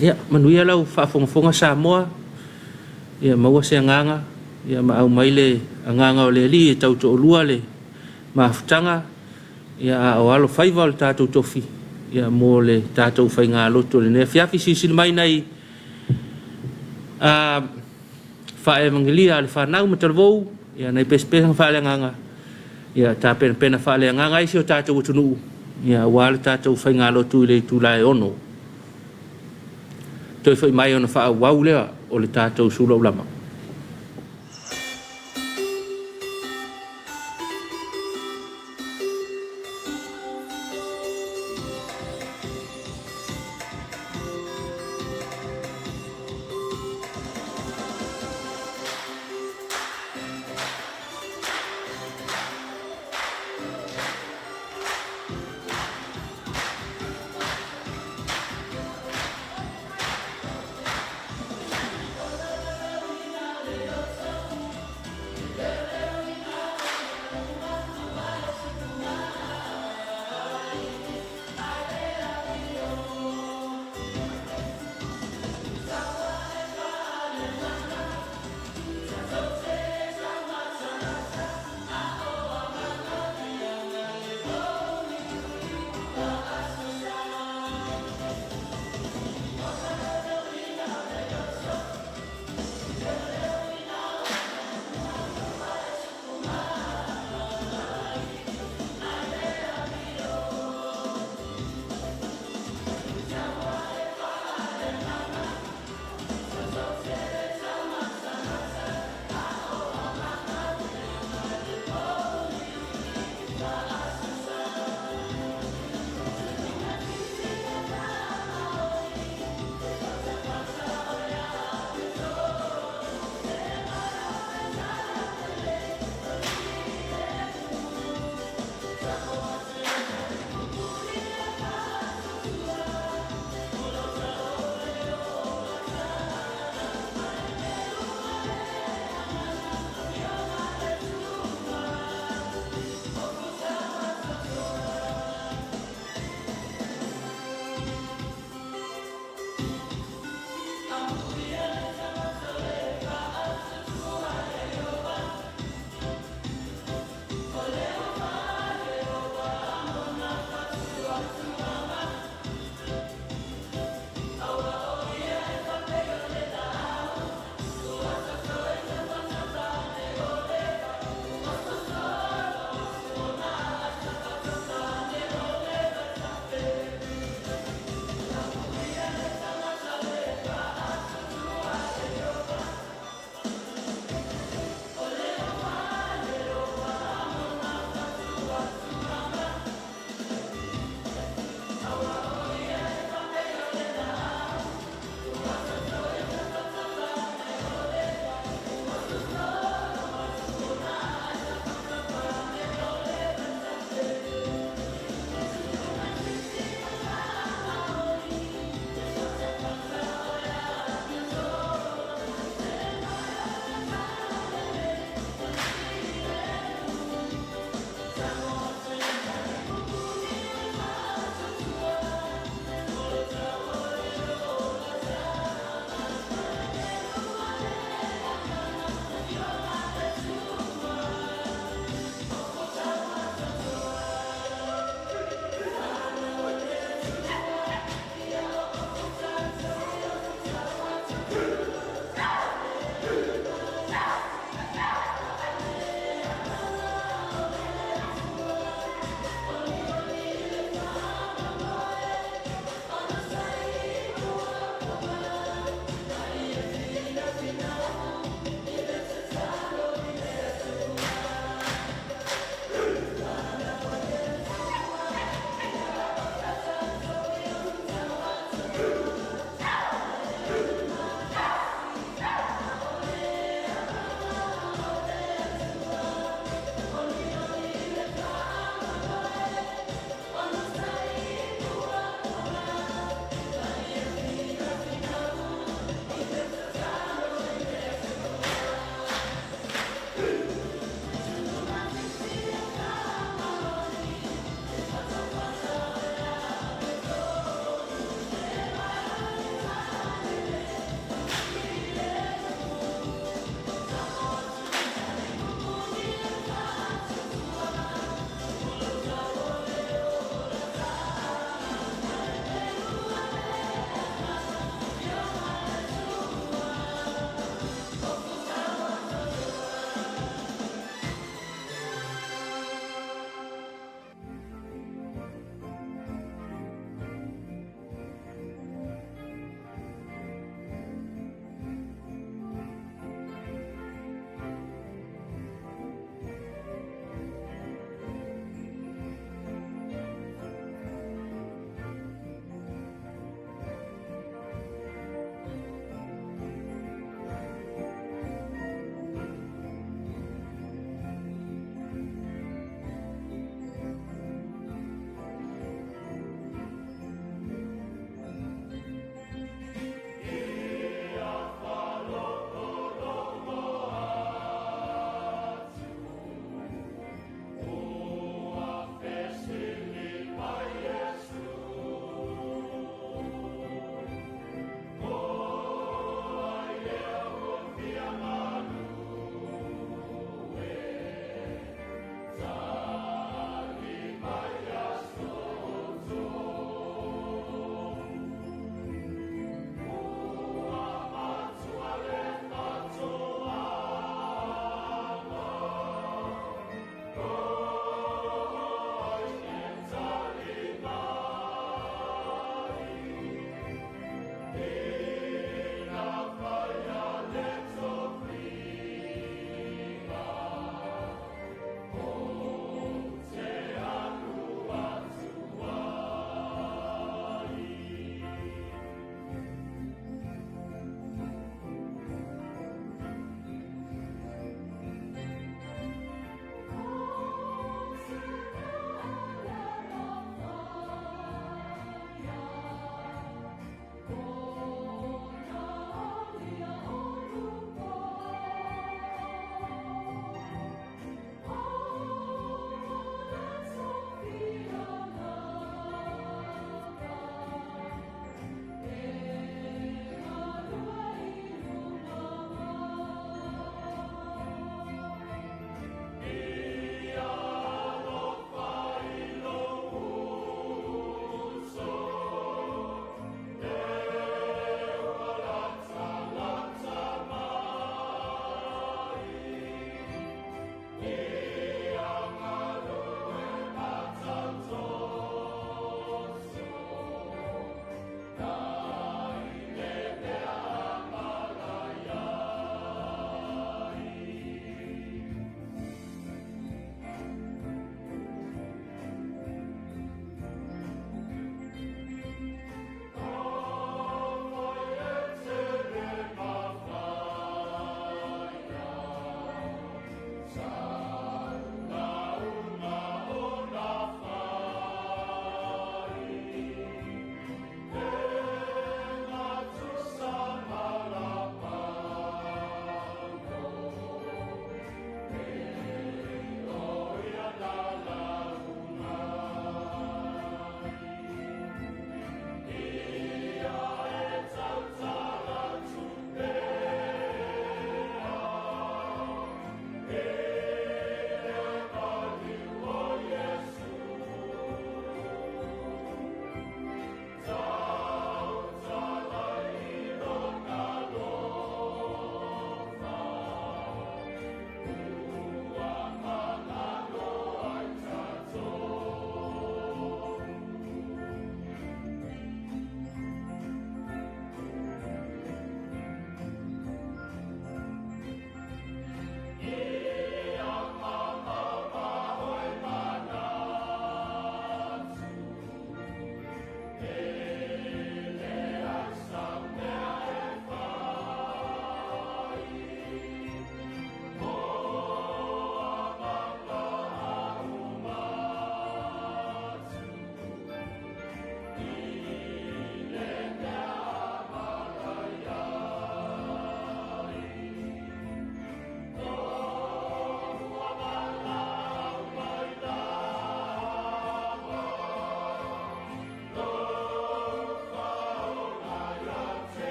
Ia, manuia lau faafogafoga Samoa, ia maua se agaga, ia ma aumai le agaga o le Alii e tautoalua le mafutaga, ia, a o alofaiva o le tatou tofi, ia, mo le tatou faigalotu o lenei afiafi. Silasila mai nai faaevagelia a le fanau ma talavou, ia, nai pesepesa faaleagaga, ia tapenapena faaleagaga ai si o tatou atunuu, ia, aua le tatou faigalotu i le itula e 6. Toe foi mai ona faaauau lea o le tatou sulaulama.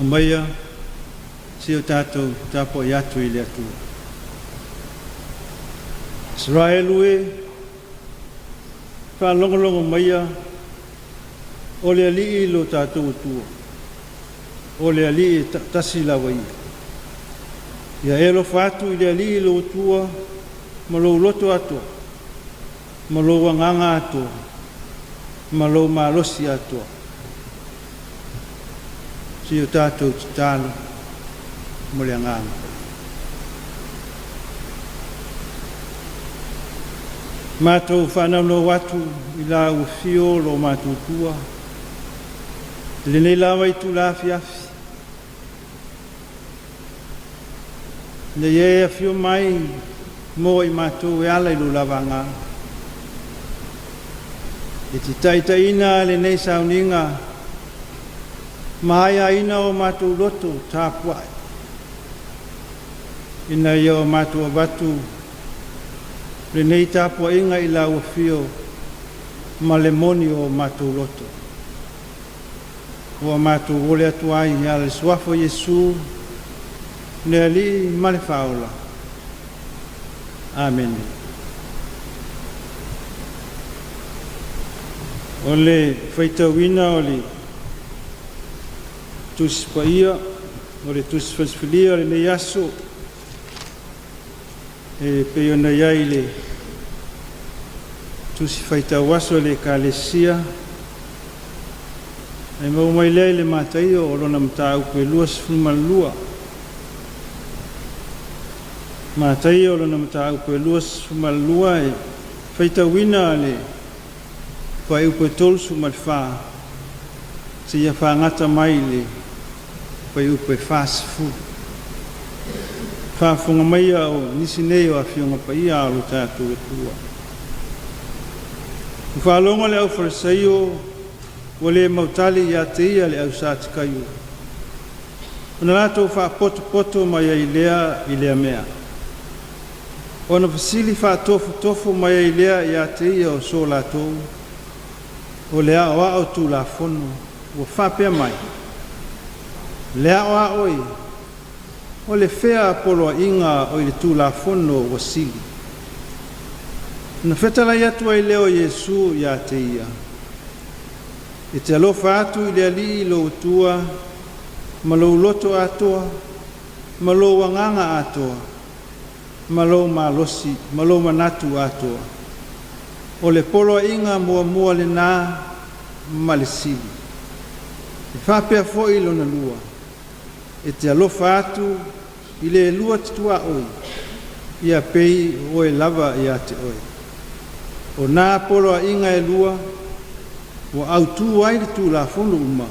Aumaia se i o tatou tapuai atu i le Atua. Isaraelu e, faalogologo maia, o le Alii lo tatou Atua, o le Alii e tasi lava ia. Ia e alofa atu i le Alii lou Atua ma lou loto atoa, ma lou agaga atoa, ma lou malosi atoa. Se i o tatou tatalo mo le Agaga Paia. Matou faanaunau atu i lau afio lo matou Atua, i lenei lava itula afiafi, ina ia e afio mai mo i matou e ala i lou lava Agaga, e te taitaiina lenei sauniga ma aiaina o matou loto tapuai, ina ia o matou avatu lenei tapuaiga i lau afio ma le moni o matou loto. Ua matou ole atu ai e ala i le Suafa o Iesu, le Alii ma le Faaola. Amene. O le faitauina o le Tusi Paia, o le Tusi Filifilia o lenei aso, e pei ona i ai le Tusi Faitau Aso a le Ekalesia, e maua mai lea i le Mataio o lona mataupu e 22. Mataio o lona mataupu e 22 e faitauina le fuaiupu e 34 seia fagata mai le fuaiupu e 40. Faafofoga maia o nisi nei o Afioga Paia a lo tatou Atua. Ua faalogo le aufalesaio ua le mautali ia te ia le au Satikaio, ona latou faapotopoto mai ai lea i lea mea. Ona fesili faatofotofo mai ai lea ia te ia o so latou, o le aoao Tulafono, ua faapea mai, Le aoao e, o le fea poloaiga o i le Tulafono ua sili? Ona fetalai atu ai lea o Iesu ia te ia, E te alofa atu i le Alii lou Atua ma lou loto atoa, ma lou agaga atoa, ma lou malosi, ma lou manatu atoa. O le poloaiga muamua lena ma le sili. E faapea foi lona lua, e te alofa atu i le lua te tuaoi, ia pei o oe lava ia te oe. O nā poloaiga e lua, ua autū ai le Tulafono uma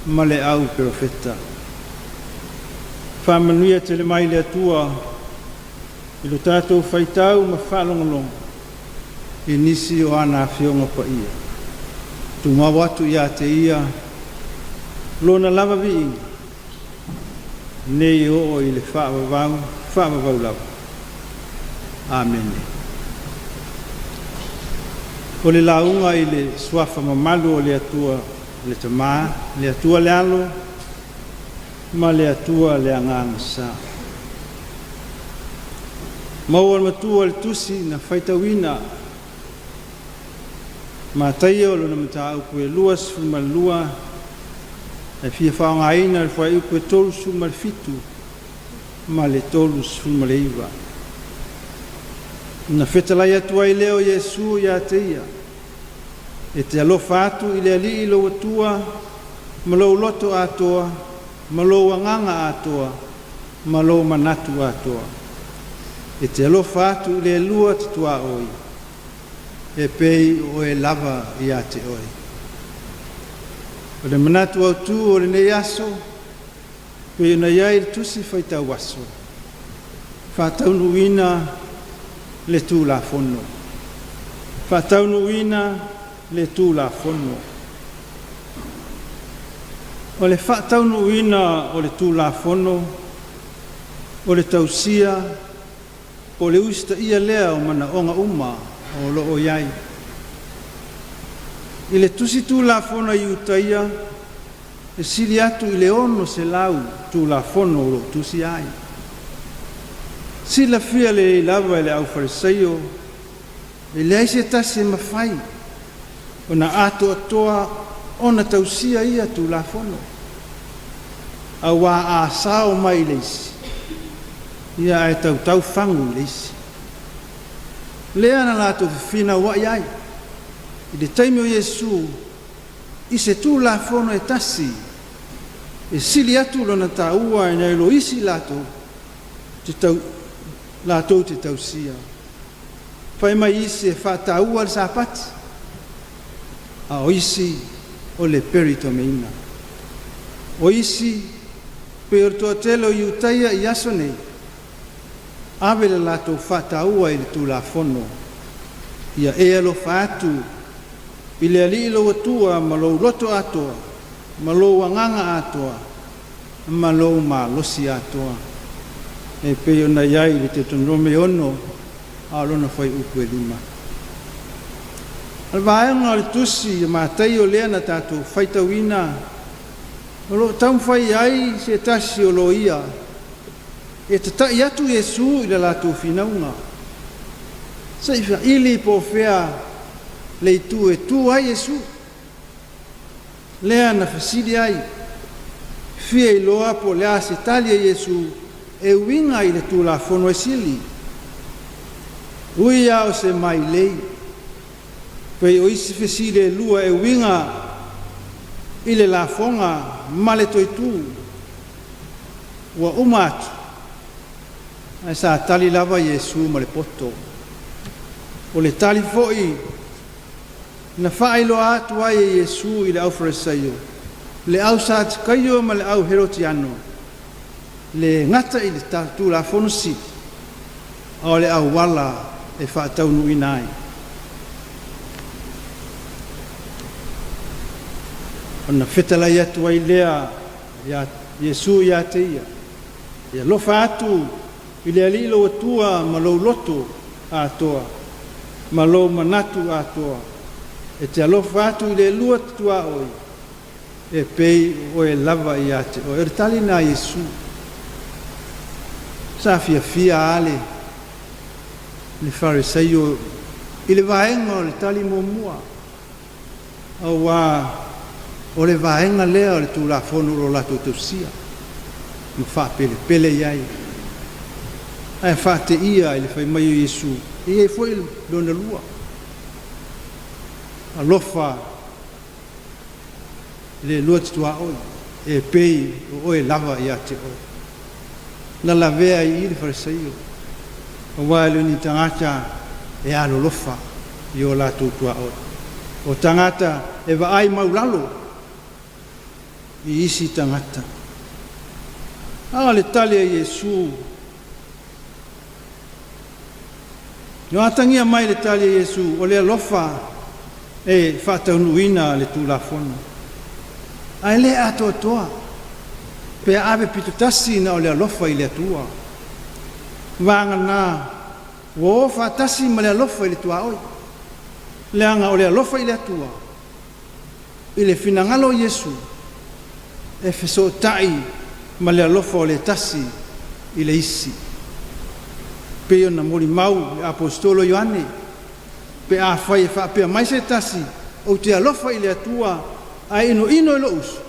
ma le au perofeta. Faamanuia tele mai le Atua i lo tatou faitau ma faalogologo i nisi o ana Afioga Paia. Tumau atu ia te ia lona lava viiga, nei oo i le faavavau, faavavau lava. Amene. O le lauga i le Suafa mamalu o le Atua le Tama, le Atua le Alo, ma le Atua le Agaga Sa. Maua le matua le tusi na faitauina Mataio o lona mataupu e 22 e fia faaaogaina le fuaiupu e 37 ma le 39. Na fetalai atu ai lea o Iesu ia te ia, E te alofa atu i le Alii lou Atua ma lou loto atoa, ma lou agaga atoa, ma lou manatu atoa. E te alofa atu i le lua te tuaoi, e pei o oe lava ia te oe. O le manatu autū o lenei aso, pei ona i ai le tusi faitau aso, faataunuuina le Tulafono. Faataunuuina le Tulafono. O le faataunuuina o le Tulafono, o le tausia po o le usitaia lea o manaoga uma o lo o i ai. I le tusi Tulafono a Iutaia, e sili atu i le 600 Tulafono o lo o tusia ai. Silafia lelei lava e le aufalesaio e leai se tasi e mafai ona atoatoa ona tausia ia Tulafono, auā a sao mai i le isi, ia ae tautau fagu i le isi. Lea na latou fefinauai ai i le taimi o Iesu i se Tulafono e tasi e sili atu lona taua nai lo isi latou te tau latou te tausia. Fai mai isi e faataua le Sapati, a o isi o le peritomeina. O isi, pei o le toatele o Iutaia i aso nei, ave le latou faataua i le Tulafono, ia e alofa atu i le Alii lou Atua ma lou loto atoa, ma lou agaga atoa, ma lou malosi atoa, e pei ona i ai i le Teoteronome 6 a o lona fuaiupu e 5. O le vaega o le tusi a Mataio lea na tatou faitauina, o lo o taumafai ai se tasi o loia e tata'i atu Iesu i le latou finauga, se i saili po o fea le itu e tu ai Iesu. Lea na fesili ai, fia iloa po o le a se tali a Iesu e uiga i le Tulafono e sili. Ui lava o se mailei, pei o isi fesili e lua e uiga i le lafoga ma le toetū, ua uma atu, ae sa tali lava Iesu ma le poto. O le tali foi na faailoa atu ai e Iesu i le aufalesaio, le au Satikaio ma le au Herotiano, le gata i le Tulafono sili, a o le auala e faataunuuina ai. Ona fetalai atu ai lea ia Iesu ia te ia, E alofa atu i le Alii lou Atua ma lou loto atoa, ma lou manatu atoa, e te alofa atu i le lua tuaoi, e pei o oe lava ia te oe. O le tali lena a Iesu. Sa fiafia lava le le Farisai i le vaega o le tali muamua, auā o le vaega lea o le Tulafono o lo o latou tausia ma faapelepele i ai. Ae faateia i le fai mai o Iesu, e i ai foi lona lua, alofa i le lua tuaoi, e pei o oe lava ia te oe. Na lavea ai i i le Farisaio, auā e le o ni tagata e alolofa i o latou tuaoi, o tagata e vaai maulalo i isi tagata. A o le tali a Iesu, na atagia mai le tali a Iesu, o le alofa e faataunuuina le Tulafono, ae le atoatoa pe ave pitotasi na o le alofa i le Atua. Vagana ua o faatasi ma le alofa i le tuaoi, leaga o le alofa i le Atua, i le finagalo o Iesu, e fesootai ma le alofa o le tasi i le isi. Pei ona molimau le Aposetolo Ioane, pe afai e faapea mai se tasi, ou te alofa i le Atua, ae inoino i lou uso,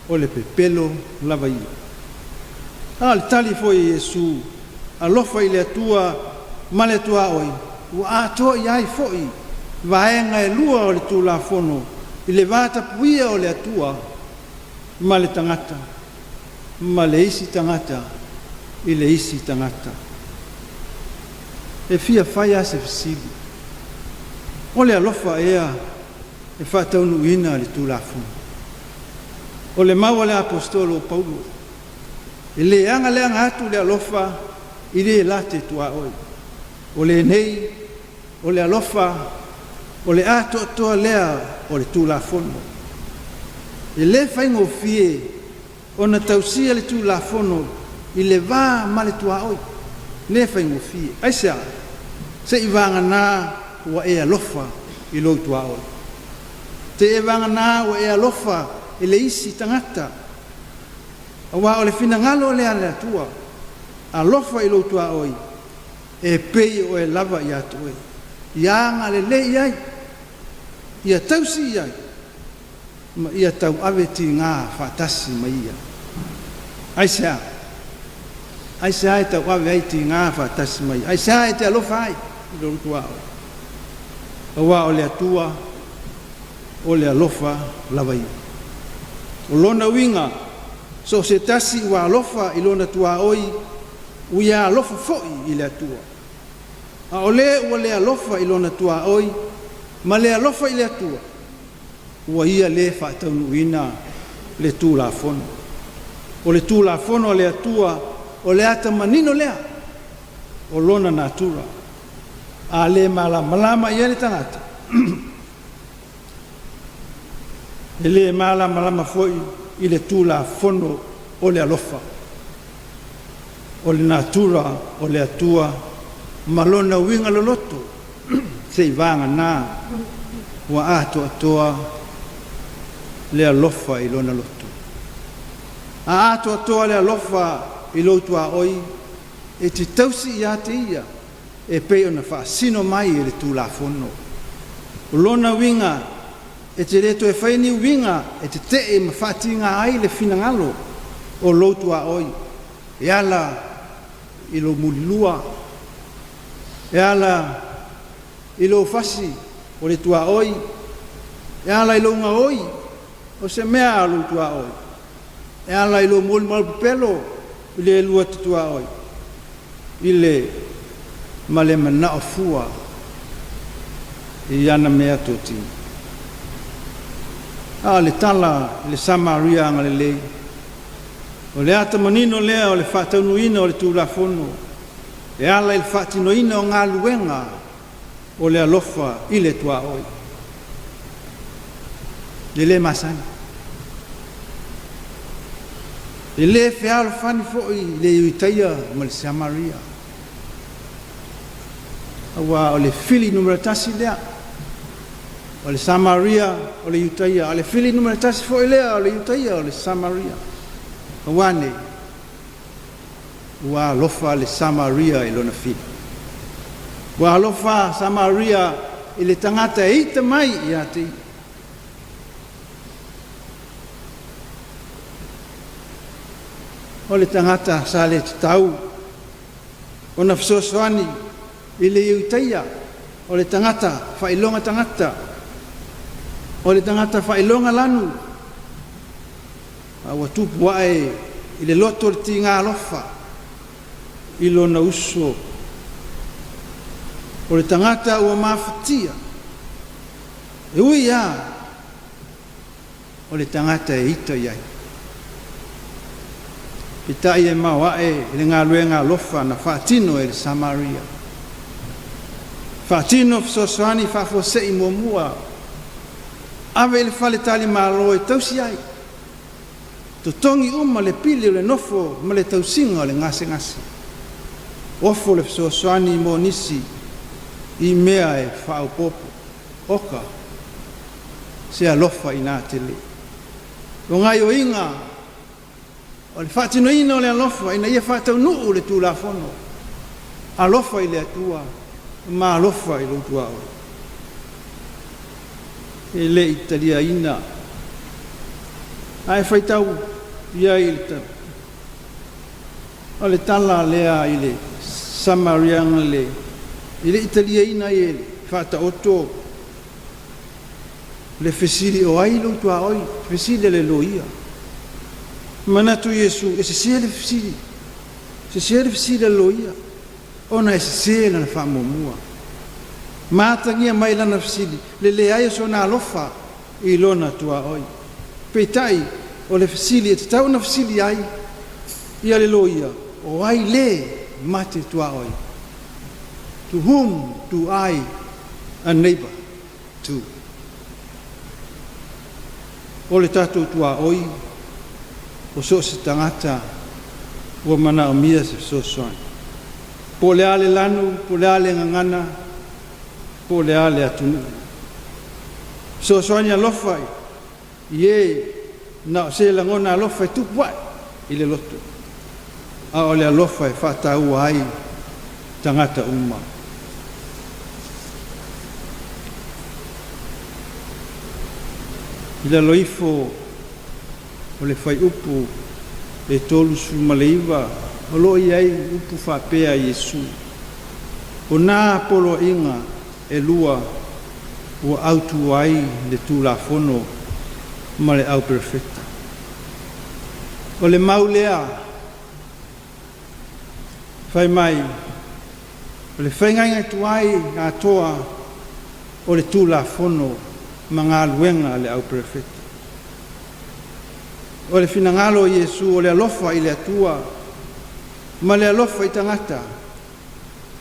o le pepelo lava ia. A o le tali foi a Iesu, alofa i le Atua ma le tuaoi, ua atoa i ai foi vaega e lua o le Tulafono i le vatapuia o le Atua ma le tagata, ma le isi tagata i le isi tagata. E fia fai lava se fesili, o le alofa ea e faataunuuina le Tulafono? O le mau a le Aposetolo o Paulo, e le agaleaga atu le alofa i le late tuaoi. O lenei, o le alofa, o le atoatoa lea o le Tulafono. E le faigofie ona tausia le Tulafono i le va ma le tuaoi. Le faigofie. Aisea? Seiavagana ua e alofa i lou tuaoi. Te e vagana ua e alofa i le isi tagata. Auā o le finagalo lea a le Atua, alofa i lou tuaoi, e pei o oe lava ia te oe. Ia agalelei i ai, ia tausi i ai, ma ia tauave tigā faatasi ma ia. Aisea? Aisea e tauave ai tigā faatasi ma ia? Aisea e te alofa ai i lou tuaoi? Auā o le Atua o le alofa lava ia. O lona uiga, so o se tasi ua alofa i lona tuaoi, ua ia alofa foi i le Atua. A o le ua le alofa i lona tuaoi ma le alofa i le Atua, ua ia lē faataunuuina le Tulafono. O le Tulafono a le Atua o le ata manino lea o lona natura. A le malamalama i ai le tagata, e le malamalama foi i le Tulafono o le alofa, o le natura o le Atua ma lona uiga loloto, seivaganā ua atoatoa le alofa i lona loto. A atoatoa le alofa i lou tuaoi, e te tausi ia te ia e pei ona faasino mai e le Tulafono. O lona uiga, e te le toe faia ni uiga e tete'e ma faatigā ai le finagalo o lou tuaoi e ala i lou mulilua, e ala i lou fasi o le tuaoi, e ala i lou gaoi o se mea a lou tuaoi, e ala i lou molimau pepelo i le lua te tuaoi, i le ma le manao fua i ana meatotino. A o le tala i le Samaria agalelei, o le ata manino lea o le faataunuuina o le Tulafono e ala i le faatinoina o galuega o le alofa i le tuaoi. E le masani. E le fealofani foi le Iutaia ma le Samaria. Auā o le fili numera tasi lea o le Samaria o le Iutaia, a o le fili numera tasi foi lea o le Iutaia o le Samaria. Ua a nei? Ua alofa le Samaria i lona fili. Ua alofa Samaria i le tagata e ita mai ia te ia. O le tagata sa le tatau ona fesoasoani i le Iutaia, o le tagata faailoga tagata, o le tagata faailoga lanu, a ua tupu ae i le loto o le tiga alofa i lona uso. O le tagata ua mafatia, e ui lava o le tagata e ita i ai. Peitai e maoae i le galuega alofa na faatino e le Samaria. Faatino fesoasoani faafuasei muamua, ave i le faletalimalo e tausi ai, totogi uma le pili o le nofo ma le tausiga o le gasegase, ofo le fesoasoani mo nisi i mea e faaopoopo. Oka se alofa inā tele. O gaoioiga o le faatinoina o le alofa ina ia faataunuu le Tulafono, alofa i le Atua ma alofa i lou tuaoi. E le i taliaina, ae faitau i ai i le tala. O le tala lea i le Samaria agalelei, e le i taliaina ai e le Faataoto le fesili o ai lou tuaoi, fesili a le loia. Manatu Iesu e sese le fesili, sese le fesili a le loia, ona e sese lana faamuamua. Ma atagia mai lana fesili le leai o sona alofa i lona tuaoi. Peitai, o le fesili e tatau ona fesili ai ia le loia, o ai le ma te tuaoi? To whom do I a neighbor to? O le tatou tuaoi, o so o se tagata ua manaomia se fesoasoani. Po o le a le lanu, po o le a le gagana, po o le a le atunuu. Fesoasoani alofa i e na o se lagona alofa e tupu ae i le loto, a o le alofa e faataua ai tagata uma. I lalo ifo o le fuaiupu e 39 o lo o i ai upu faapea a Iesu, “O na poloaiga e lua ua autu ai le Tulafono ma le Auperofeta.” O le mau lea fai mai o le faiga tuai atoa o le Tulafono ma galuega a le Auperofeta. O le finagalo o Iesu o le alofa i le Atua ma le alofa i tagata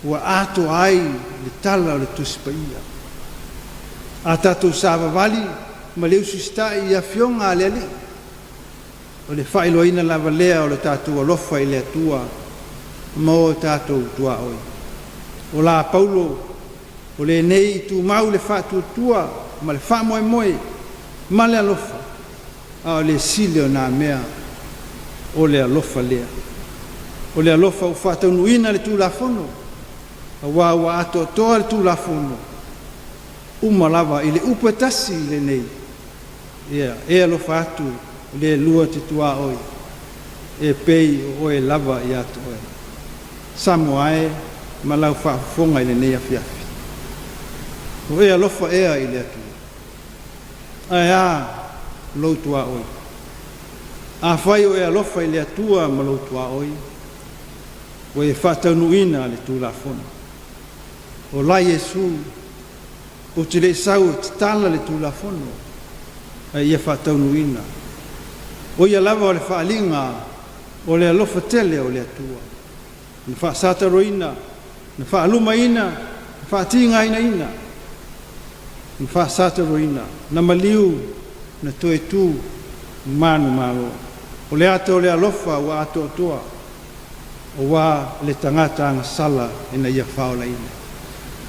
ua atoa ai le tala o le Tusi Paia. A tatou savavali ma le usiusitai i afioga a le Alii, o le faailoaina lava lea o le tatou alofa i le Atua ma o tatou tuaoi. O la Paulo, o lenei tumau le faatuatua ma le faamoemoe ma le alofa, a o le sili o nā mea o le alofa lea. O le alofa ua faataunuuina le Tulafono, auā ua atoatoa le Tulafono uma lava i le upu e tasi lenei, ia e alofa atu i le lua te tuaoi e pei o oe lava ia te oe. Samoa e ma lau faafofoga i lenei afiafi. O e alofa ea i le Atua? Ae a lou tuaoi? Afai o e alofa i le Atua ma lou tuaoi, ua e faataunuuina le Tulafono. O la Iesu, ou te le i sau e tatala le Tulafono, ae ia faataunuuina. O ia lava o le faaaliga o le alofa tele o le Atua, na faasataroina, na faalumaina, na faatigainaina, na faasataroina, na maliu, na toe tu manumalo. O le ata o le alofa ua atoatoa, auā le tagata agasala ina ia faaolaina.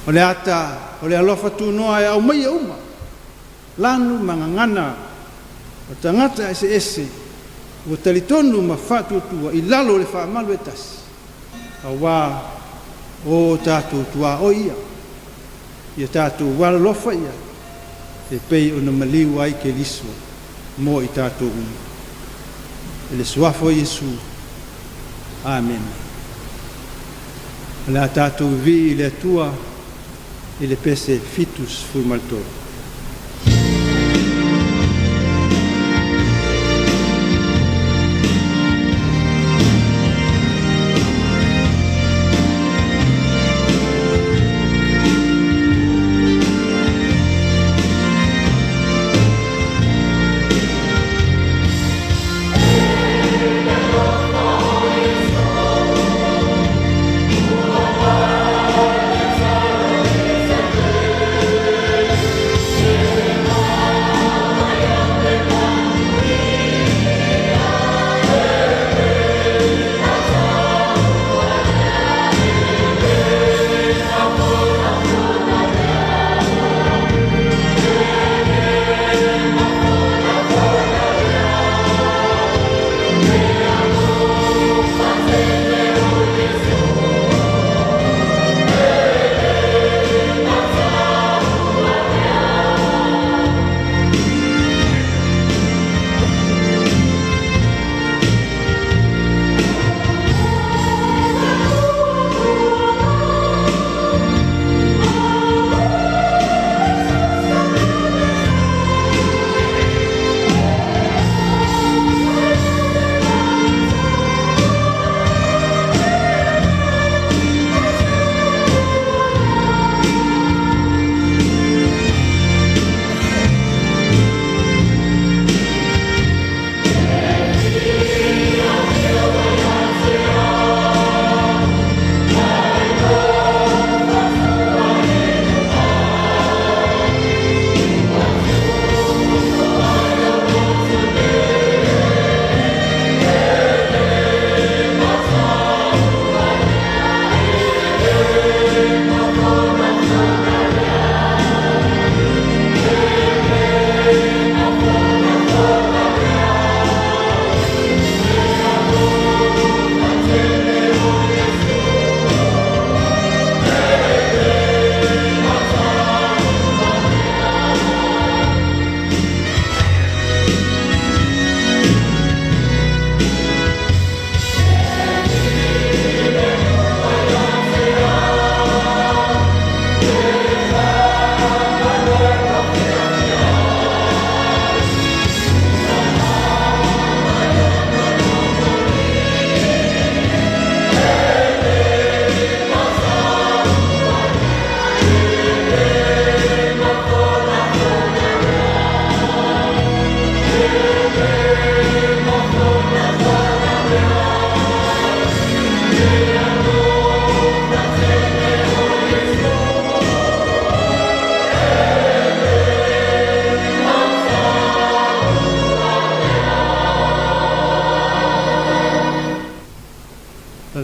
O le ata o le alofa tunoa e aumaia uma lanu ma gagana o tagata eseese ua talitonu ma faatuatua i lalo o le faamalu e tasi, auā o tatou tuaoi ia, ia tatou alolofa i ai, e pei ona maliu ai Keriso mo i tatou uma. I le Suafa o Iesu. Amene. O le a tatou vivii i le Atua i le pese 73.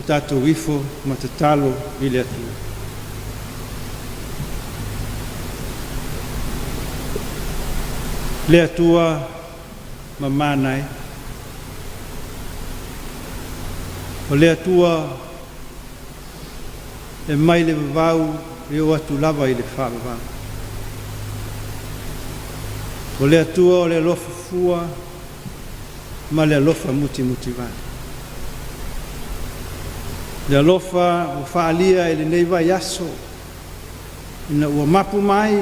tatou ifo ma tatalo i le Atua. Le Atua mamana e, o le Atua e mai le vavau e oo atu lava i le faavavau. O le Atua o le alofa fua ma le alofa mutimutivale. Le alofa ua faaalia i lenei vaiaso ina ua mapu mai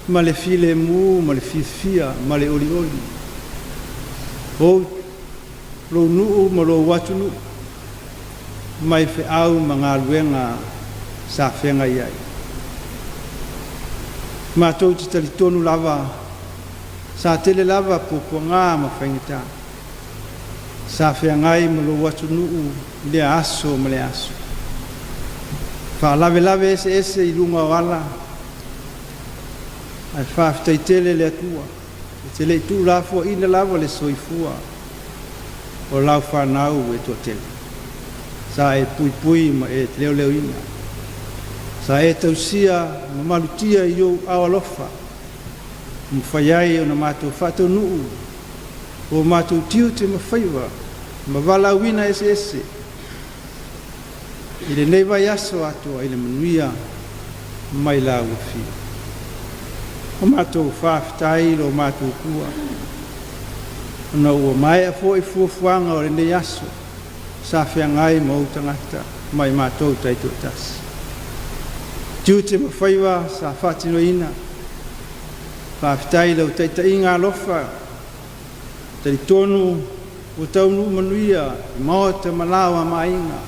ma le filemu ma le fiafia ma le olioli ou lou nuu ma lou atunuu mai feau ma galuega sa feagai ai. Matou te talitonu lava sa tele lava puapuaga ma faigata sa feagai ma lou atunuu i lea aso ma lea aso. Faalavelave eseese i luga o ala, ae faafetai tele le Atua e te le i tuulafoaiina lava le soifua o lau fanau e toatele. Sa e puipui ma e leoleoina. Sa e tausia ma malutia i ou aao alofa, ua mafai ai ona matou faataunuu o matou tiute ma faiva ma valaauina eseese i lenei vaiaso atoa i le manuia mai lau afio. O matou faafetai lo matou Atua, ona ua maea foi fuafuaga o lenei aso sa feagai ma ou tagata ma i matou taitoatasi. Tiute ma faiva sa faatinoina, faafetai i lau taitaiga alofa, talitonu ua taunuu manuia i maota ma laoa ma aiga,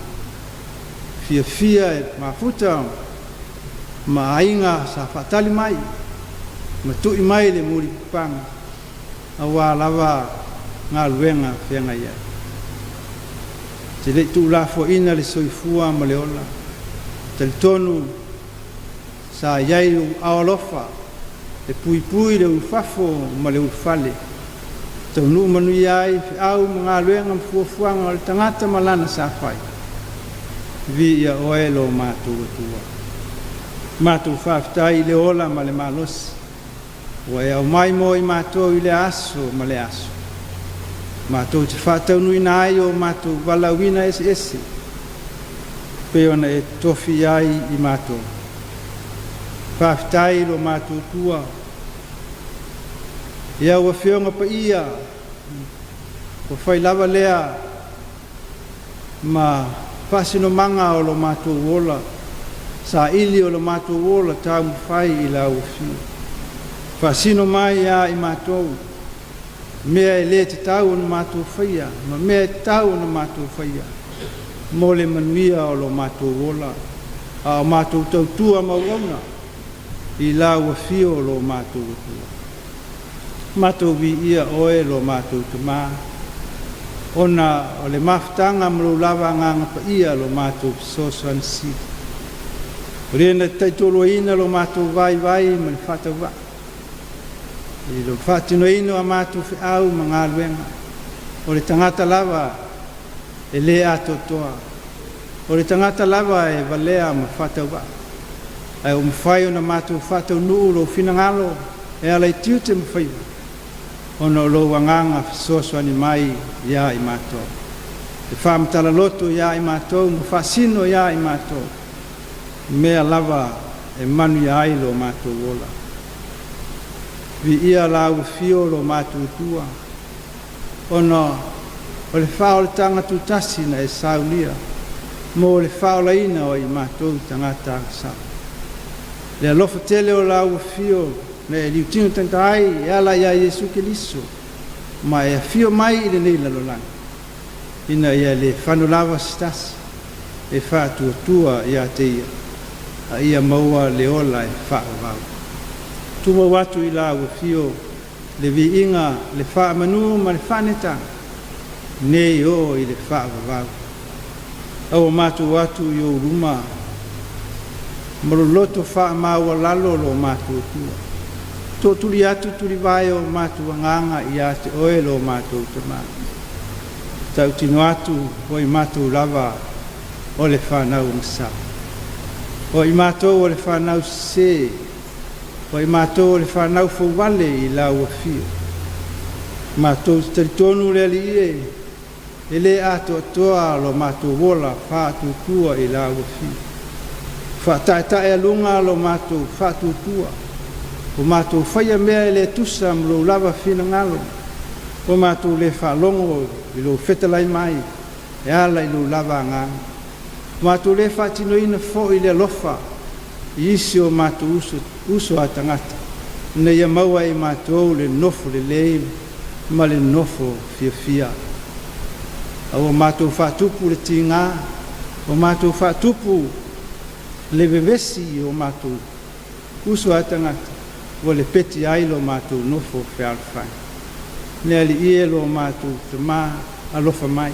fiafia e mafuta ma aiga sa faatali mai ma tui mai le mulipapaga auā lava galuega feagai ai. Te le i tuulafoaiina le soifua ma le ola, talitonu sa i ai ou aao alofa e puipui le ulufafo ma le ulufale, taunuu manuia ai feau ma galuega ma fuafuaga o le tagata ma lana sa fai. Viia oe lo matou Atua. Matou faafetai i le ola ma le malosi ua e aumai mo i matou i le aso ma le aso. Matou te faataunuuina ai o matou valaauina eseese pei ona e tofi ai i matou. Faafetai lo matou Atua i au afioga paia ua fai lava lea ma faasinomaga o lo matou ola, saili o lo matou ola taumafai i lau afio. Faasino mai ia i matou mea e le tatau ona matou faia ma mea e tatau ona matou faia mo le manuia o lo matou ola, a o matou tautua ma auauna i lau afio o lo matou Atua. Matou viia oe lo matou Tamā, ona o le mafutaga ma lou lava Agaga Paia lo matou fesoasoani sili. O le na taitoluaina lo matou vaivai ma le faatauvaa, i le faatinoina o a matou feau ma galuega, o le tagata lava e le atoatoa, o le tagata lava e valea ma faatauvaa, ae ua mafai ona matou faataunuu lou finagalo e ala i tiute ma faiva, ona o lou Agaga fesoasoani mai ia i matou. E faamatala loto ia i matou ma faasino ia i matou, mea lava e manuia ai lo matou ola. Viia lau afio lo matou Atua, ona o le faaolataga tutasi na e saunia mo le faaolaina o i matou tagata agasala. Le alofa tele o lau afio na e liutino tagata ai e ala ia Iesu Keriso, ma e afio mai i lenei lalolagi, ina ia le fano lava se tasi e faatuatua ia te ia, a ia maua le ola e faavavau. Tumau atu i lau afio le viiga, le faamanu ma le faanetaga, nei oo i le faavavau. Aua matou atu i ou luma ma loloto faamaualalo lo matou Atua. Tootuli atu tulivae o matou agaga ia te oe lo matou Tamā. Tautino atu o i matou lava o le fanau agasā. O i matou o le fanau sesē. O i matou o le fanau fouvale i lau afio. Matou te talitonu le Alii e, e lē atoatoa lo matou ola faatuatua i lau afio. Faataetaealuga lo matou faatuatua, ua matou faia mea e le tusa ma lou lava finagalo, ua matou le faalogo i lou fetalai mai e ala i lou lava Agaga. Ua matou le faatinoina foi le alofa i isi o matou uso, uso a tagata, ina ia maua e i matou le nofo lelei ma le nofo fiafia. A ua matou faatupu le tigā, ua matou faatupu le vevesi i o matou uso a tagata, ua lepeti ai lo matou nofo fealofani. Le Alii e lo matou Tamā, alofa mai.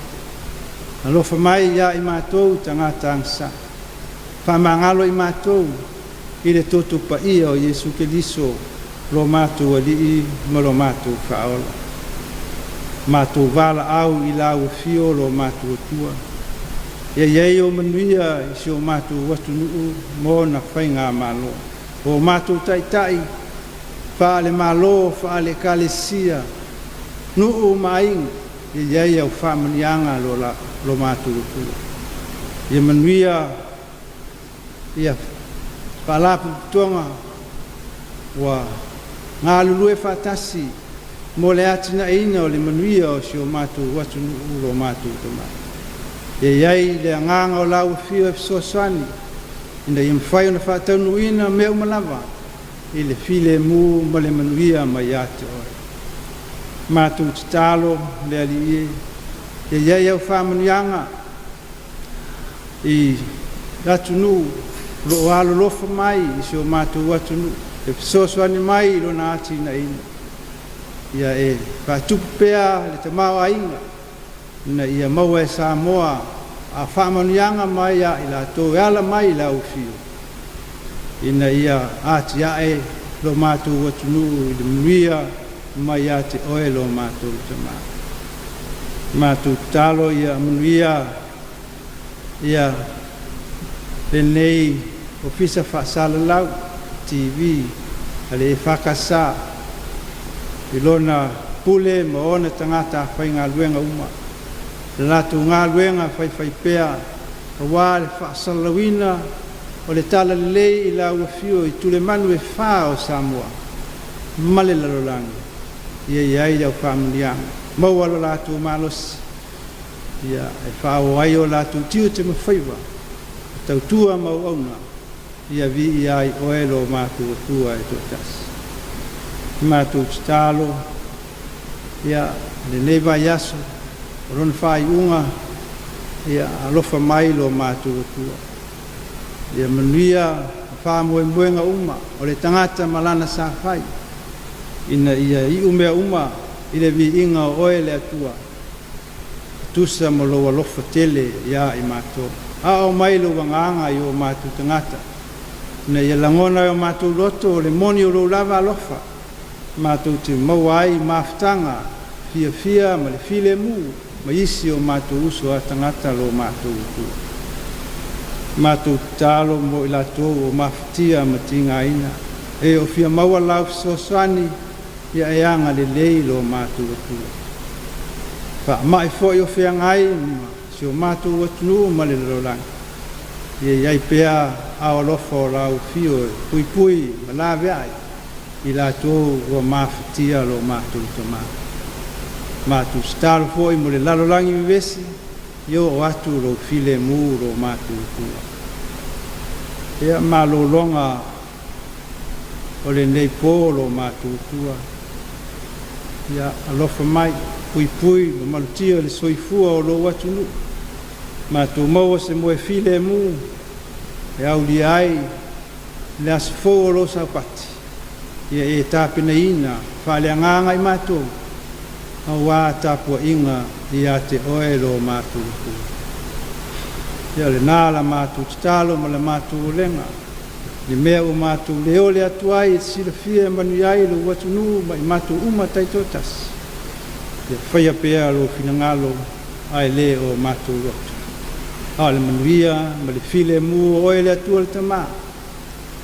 Alofa mai iā i matou tagata agasā. Faamagalo i matou i le toto paia o Iesu Keriso lo matou Alii ma lo matou Faaola. Matou valaau i lau afio lo matou Atua. Ia i ai ou manuia i si o matou atunuu ma ona faigamalo. O matou taitai faale-Malo, faale-Ekalesia, nuu ma aiga, ia i ai au faamanuiaga lo, la, lo matou Atua. Ia manuia ia faalapotopotoga ua galulue faatasi mo le atinaeina o le manuia o si o matou atunuu lo matou Tamā. Ia i ai le agaga o lau afio e fesoasoani ina ia mafai ona faataunuuina mea uma lava i le filemu ma le manuia mai ia te oe. Matou tatalo le Alii e, ia i ai au faamanuiaga i atunuu o lo o alolofa mai i si o matou atunuu e fesoasoani mai i lona atinaeina. Ia e faatupu pea le tamaoaiga ina ia maua e Samoa a faamanuiaga mai ia i latou e ala mai i lau afio, ina ia atiae lo matou atunuu i le manuia mai ia te oe lo matou Tamā. Matou tatalo ia manuia ia lenei Ofisa Faasalalau TV a le EFKS i lona pule ma ona tagata faigaluega uma, le latou galuega faifaipea auā le faasalalauina o le talalelei i lau afio i tulemanu e fā o Samoa ma le lalolagi. Ia i ai au faamanuiaga, maua lo latou malosi ia e faaauau ai o latou tiute ma faiva, e tautua ma auauna, ia viia ai oe lo matou Atua e toatasi. Matou tatalo ia lenei vaiaso o lona faaiuga, ia alofa mai lo matou Atua. Ia manuia faamoemoega uma o le tagata ma lana sa fai, ina ia iu mea uma i le viiga o oe le Atua, tusa ma lou alofa tele iā i matou. Aao mai lou agaga i o matou tagata, ina ia lagona e o matou loto le moni o lou lava alofa, matou te maua ai mafutaga fiafia ma le filemu ma isi o matou uso a tagata lo matou Atua. Matou tatalo mo i latou o mafatia ma tigaina, e o fia maua lau fesoasoani, ia e agalelei lo matou Atua. Faamai foi o feagai ma si o matou atunuu ma le lalolagi, ia i ai pea ao alofa o lau afio e puipui ma laveai i latou ua mafatia lo matou Tamā. Matou tatalo foi mo le lalolagi vevesi, ia oo atu lou filemu lo matou Atua. Ia malologa o lenei pō lo matou Atua, ia alofa mai, puipui ma malutia le soifua o lou atunuu, matou maua se moe filemu e aulia ai le aso fou o lou Sapati, ia e tapenaina faaleagaga i matou auā tapuaiga ia te oe lo matou Atua. Ia o lenā la matou tatalo ma la matou olega, le mea ua matou le ole atu ai e silafia e manuia ai lou atunuu ma i matou uma taitoatasi, ia faia pea lou finagalo. Ae lē o matou loto. A o le manuia ma le filemu o Oe le Atua le Tamā,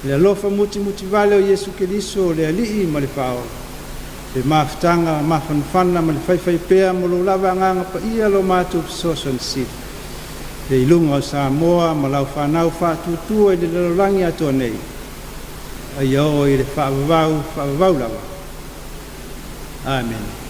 le alofa mutimutivale o Iesu Keriso le Alii ma le Faaola, le mafutaga mafanafana ma le faifaipea mo lou lava Agaga Paia lo matou Fesoasoani Sili, le i luga o Samoa ma lau fanau faatuatua i le lalolagi atoa nei, a ia oo i le faavavau, faavavau lava. Amene.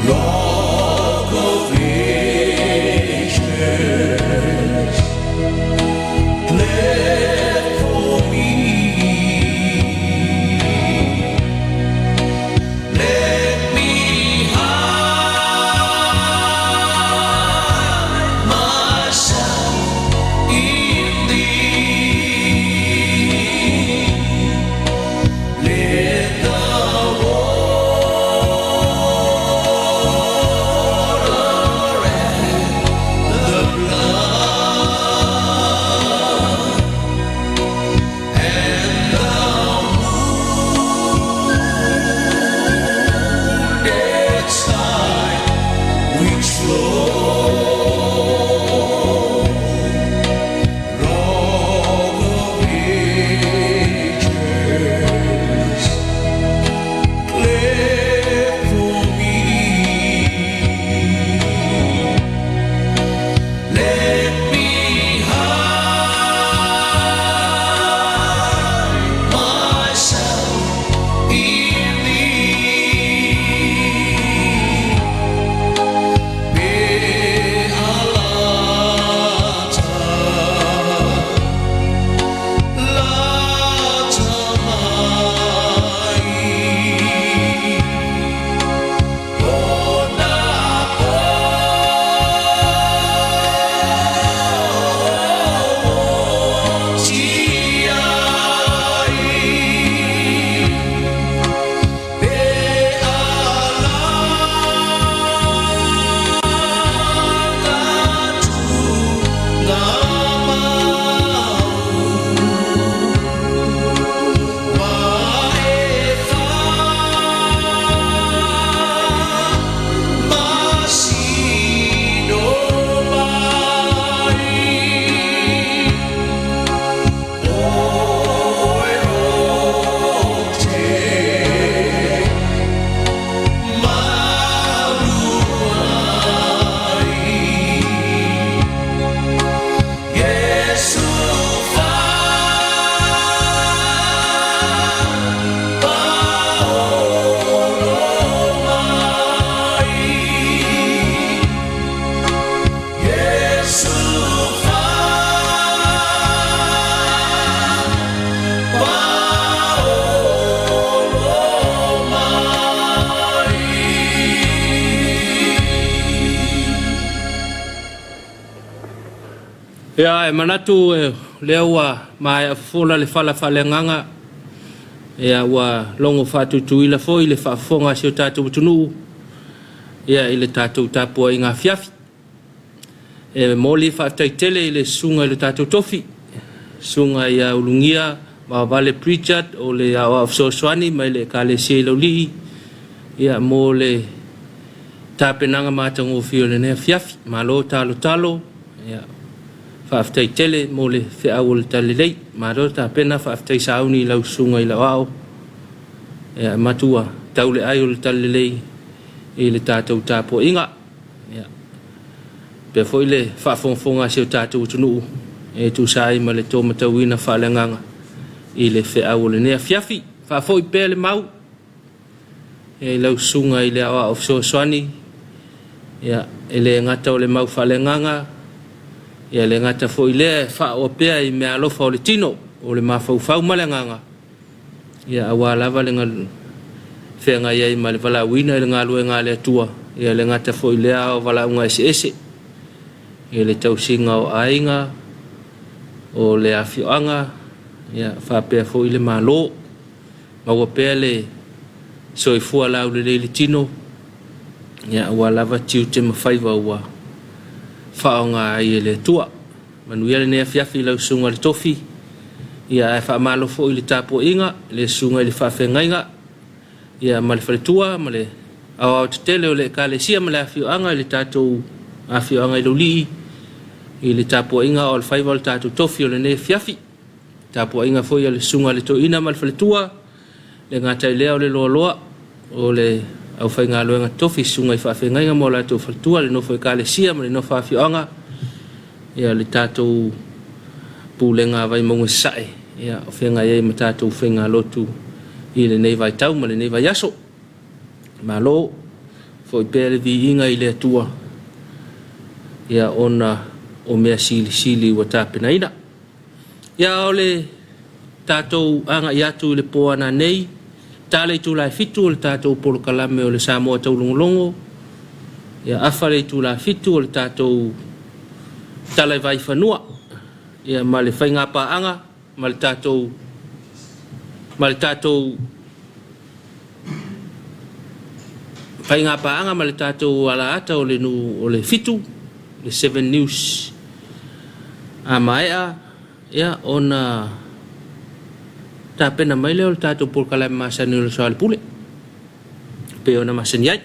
Rock of Ages, cleft for me. Let me hide myself in Thee. Let the water and the blood and the wounded side which flowed, Rock of Ages, cleft for me. Let me hide myself in Thee. Pe alata, lata mai, o na po ti ai, pe alata tu ngā mau, ma e wha masino mai. O e o te malu ai. Iesu wha paolo mai. Iesu wha paolo mai. Ia, e manatu lea ua maea fofola le fala faaleagaga, ia ua logo faatuituila foi le faafofoga a si o tatou atunuu ia i le tatou tapuaiga afiafi. E momoli faafetai tele i le susuga i le tatou tofi, susuga ia Ulugia Vaovale Pritchard o le aoao fesoasoani mai le Ekalesia i Laulii ia mo le tapenaga matagofie o lenei afiafi. Malo talotalo, ia faafetai tele mo le feau o le talalelei. Malo tapena, faafetai sauni i lau susuga i le aoao. Ia matua tau le ai o le talalelei i le tatou tapuaiga. Ia pea foi le faafogafoga a si o tatou atunuu e tusa ai ma le tōmatauina faaleagaga i le feau o lenei afiafi. Faafoi pea le mau i lau susuga i le aoao fesoasoani, ia e le gata o le mau faaleagaga, ia le gata foi lea e faaoa pea i mea alofa o le tino, o le mafaufau ma le agaga, ia aua lava le feagai ai ma le valaauina i le galuega a le Atua, ia le gata foi lea o valaauga eseese, i le tausiga o aiga, o le afioaga, ia faapea foi le Malo. Maua pea le soifua laulelei i le tino, ia aua lava tiute ma faiva ua faaaoga ai e le Atua. Manuia lenei afiafi i lau susuga i le tofi, ia ae faamalo foi i le tapuaiga, le susuga i le faafeagaiga, ia ma le faletua ma le aoao tetele o le Ekalesia ma le afioaga i le tatou afioaga i Laulii i le tapuaiga o le faiva o le tatou tofi o lenei afiafi. Tapuaiga foi a le susuga i le toeaina ma le faletua, le gata i lea o le loaloa o le aufaigaluega tofi, susuga i faafeagaiga ma o latou faletua, le nofo Ekalesia ma le nofo afioaga, ia le tatou pulega a Vaimauga Sasae, ia o feagai ai ma tatou faigalotu i lenei vaitau ma lenei vaiaso. Malo. Foi pea le viiga i le Atua, ia ona o mea silisili ua tapenaina. Ia o le tatou agai atu i le po ananei, ta le itula e 7 o le tatou polokalame o le Samoa Taulogologo, ia afa le itula 7 o le tatou tala i vaifanua, ia ma le faigapaaga ma le tatou faigapaaga ma le tatou alaata o le nu o le 7, le 7 News. A maea, ia ona tapena mai lea o le tatou polokalame masani o le Soalepule, pei ona masani ai.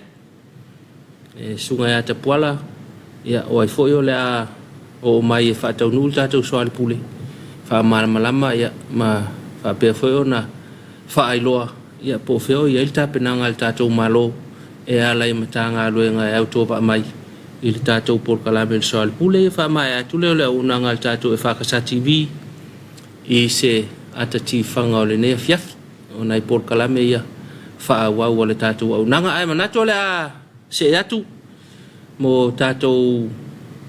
E susuga ia Tapuala, ia o ai foi o le a oo mai e faataunuu le tatou Soalepule, faamalamalama ia ma faapea foi ona faailoa ia po o fea o i ai le tapenaga a le tatou Malo e ala i Matagaluega e autovaa mai i le tatou polokalame o le Soalepule. Ia faamaea atu lea o le auaunaga a le tatou EFKS TV i se ata tifaga o lenei afiafi o nai polokalame ia faaauau a le tatou auaunaga. Ae manatu o le a see atu mo tatou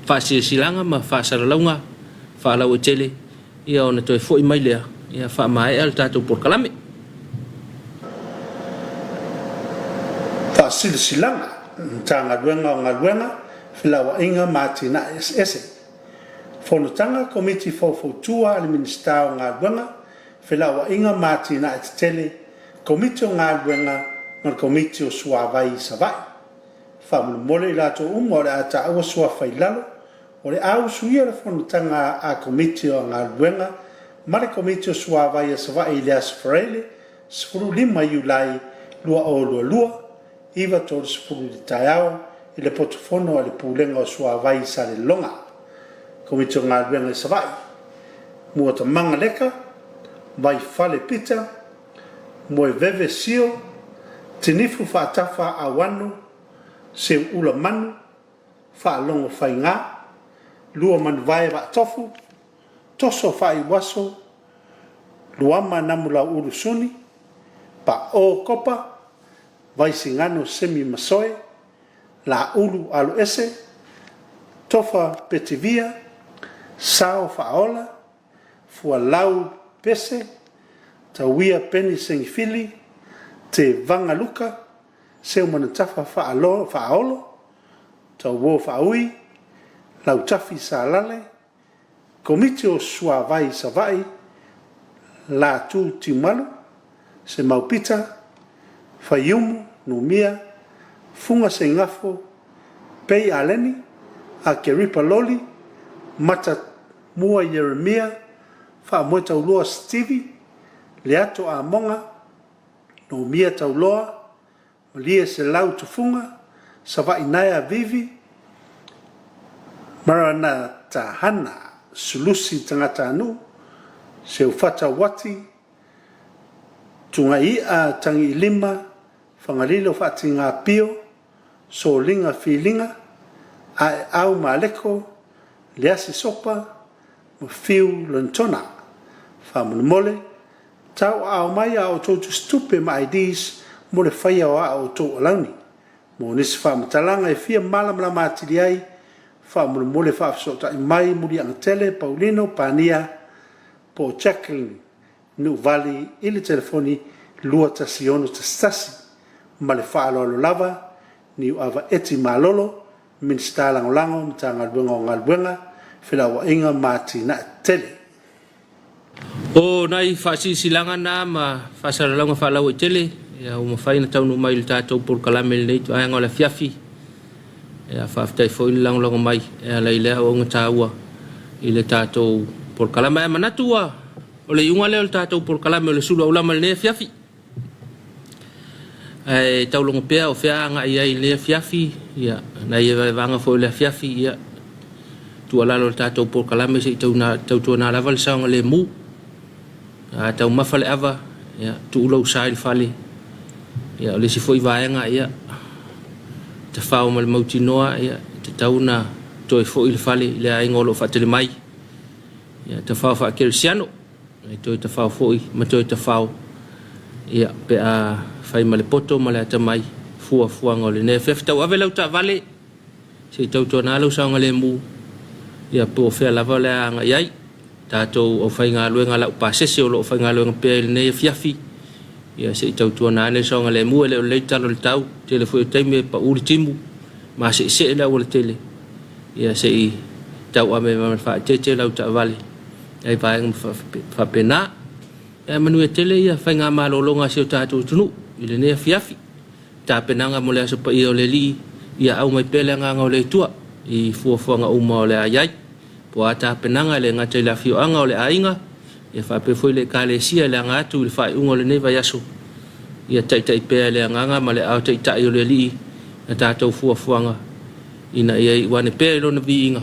faasilasilaga ma faasalalauga faalauaitele ia ona toe foi mai lea ia faamaea le tatou polokalame. Faasilasilaga, Matagaluega o Galuega, Felauaiga ma Atinae Eseese. Fonotaga Komiti Faufautua a le Minisita o Galuega, Felauaiga ma Atinae Tetele, Komiti o Galuega ma le Komiti o Suavai i Savaii. Faamolemole i latou uma o le a taua suafa i lalo, o le a usuia le fonotaga a Komiti o Galuega ma le Komiti o Suavai a Savaii i le Aso Faraile 15 Iulai 2022, 9:30 i le taeao i le potufono a le Pulega o Suavai i Salelologa. Komiti o Galuega i Savaii, Muatamaga Leka, Vaifale Peter, Moeveve Sio, Tinifu Faatafa Auano, Seuula Manu, Faalogo Faiga, Luamanuvae Vaatofu, Toso Faaiuaso, Luama Namulauulu Suni, Paʻō Kopa, Vaisigano Semi Masoe, Laulu Aloese, Tofa Petivia, Sao Faaola, Fualau Pese, Tauia Peni Sengifili, Tevaga Luka, Seumanutafa Faaolo, Tauo Faaui, Lautafi Salale, Komiti o Suavai Savaii, Latu Tiumalu, Semau Pita, Faiumu Numia, Fuga Seigafo, Pei Aleni, Akeripa Loli, Matamua Ieremia, Faamoetaulua Stevie, Leato Amoga, Numia Tauloa, Malie Selau Tufuga, Savaii Vivi, Maranatahana Sulusi Tagatanuu, Seufata Wati, Tugai'a Tagiilima, Fagalilo Faatiga Pio, Soliga Filiga, Aeau Maleko, Leasi Sopa, ma Fiu Lontona. Faamolemole, tauaao mai a outou tusitupe ma IDs mo le faia o a outou alauni. Mo nisi faamatalaga e fia malamalama atili ai, faamolemole faafesootai mai Muliagatele Paulino Pania po o Jacqueline Nuuvali i le telefoni 21611. Ma le faaaloalo lava, Niuava Eti Malolo, Minisita Lagolago, Matagaluega o Galuega, Felauaiga ma Atinae Tetele. O nai faasilasilaga na ma faasalalauga faalauaitele ia ua mafai ona taunuu mai i le tatou polokalame i lenei vaega o le afiafi. Ia faafetai foi le lagolago mai e ala i lea auauna taua i le tatou polokalame. Ae manatu ua o le iuga lea o le tatou polokalame o le sulu aulama i lenei afiafi. Ae taulogo pea o fea agai ai i lenei afiafi, ia nai vaevaega foi o le afiafi, ia tuualalo i le tatou polokalame se i tautuana lava le saogalemu. A taumafa le ava, ia tuu lou sa i le fale. Ia o le isi foi vaega, ia tafao ma le mautinoa, ia tatau ona toe foi le fale i le aiga o lo o faatali mai. Ia tafao faakerisiano, e toe tafao foi ma toe tafao, ia pe a fai ma le poto ma le atamai, fuafuaga o lenei afiafi. Tauave lau taavale se i tautuana lou saogalemu, ia po o fea lava o le a agai ai. Tatou aufaigaluega laupasese o lo o faigaluega pea i lenei afiafi, ia se i tautuana ane le saogalemu, e le o lelei le tala o le tau, tele foi o taimi e pau le timu, maseesee le aualatele, ia se i tauave ma le faaeteete lau taavale ai vaega faapena. Ae manuia tele ia faigamalologa a si o tatou atunuu i lenei afiafi. Tapenaga mo le Aso Paia o le Alii, ia aumai pea le agaga o le Atua i fuafuaga uma o le a i ai. Po o a tapenaga e le gata i le afioaga o le aiga, ia faapea foi le Ekalesia i le aga atu i le faaiuga o lenei vaiaso, ia taitai pea e le agaga ma le aao taitai o le Alii a tatou fuafuaga ina ia iu ane pea i Lona viiga,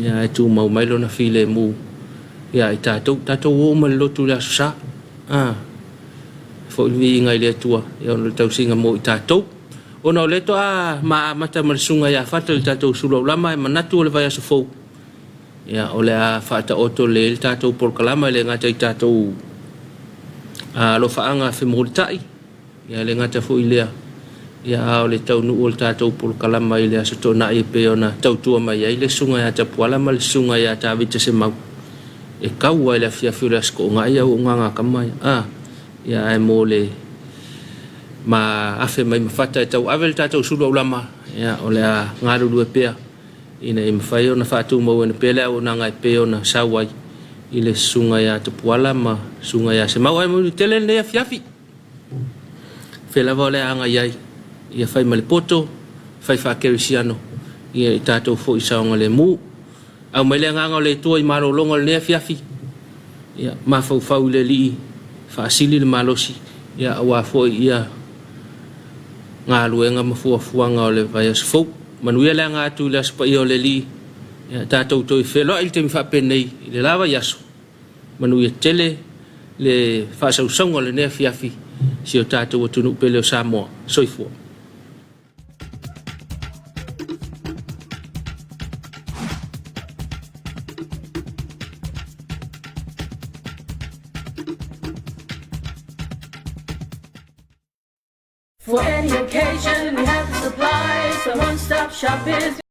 ia ae tumau mai Lona filemu ia i tatou. Tatou o uma i le lotu i le Aso Sa. A, foi le viiga i le Atua, ia ona o le tausiga mo i tatou. Ona o lea toa ma amata ma le susuga ia Fata i le tatou suluaulama, e manatu o le vaiaso fou, ia, o le a faataoto lelei le tatou polokalama e le gata i tatou alofaaga femulitai, ia le gata foi i lea, ia a o le taunuu o le tatou polokalama i le Aso Toonai e pei ona tautua mai ai le susuga ia Tapuala ma le susuga ia Tavita Semau, e kau ai le afiafi o le Aso Toonai au auaunaga a tama ia. A, ia ae mo le ma afe mai ma Fata e tauave le tatou sulu aulama, ia o le a galulue pea ina ia mafai ona faatumauina pea le auaunaga e pei ona sau ai i le susuga ia Tapuala ma susuga ia Semau. Ae manuia tele lenei afiafi. Fea lava o le a agai ai, ia fai ma le poto, fai faakerisiano, ia i tatou foi saogalemu. Aumai le agaga o le Atua i malologa o lenei afiafi, ia mafaufau i le Alii, faasili le malosi, ia aua foi ia galuega ma fuafuaga o le vaiaso fou. Manuia le aga atu i le Aso Paia o le Alii, ia tatou toe feiloai i le taimi faapenei i le la vaiaso. Manuia tele le faasausauga o lenei afiafi si o tatou atunuu pele o Samoa. Soifua. For any occasion, we have the supplies. The one-stop shop is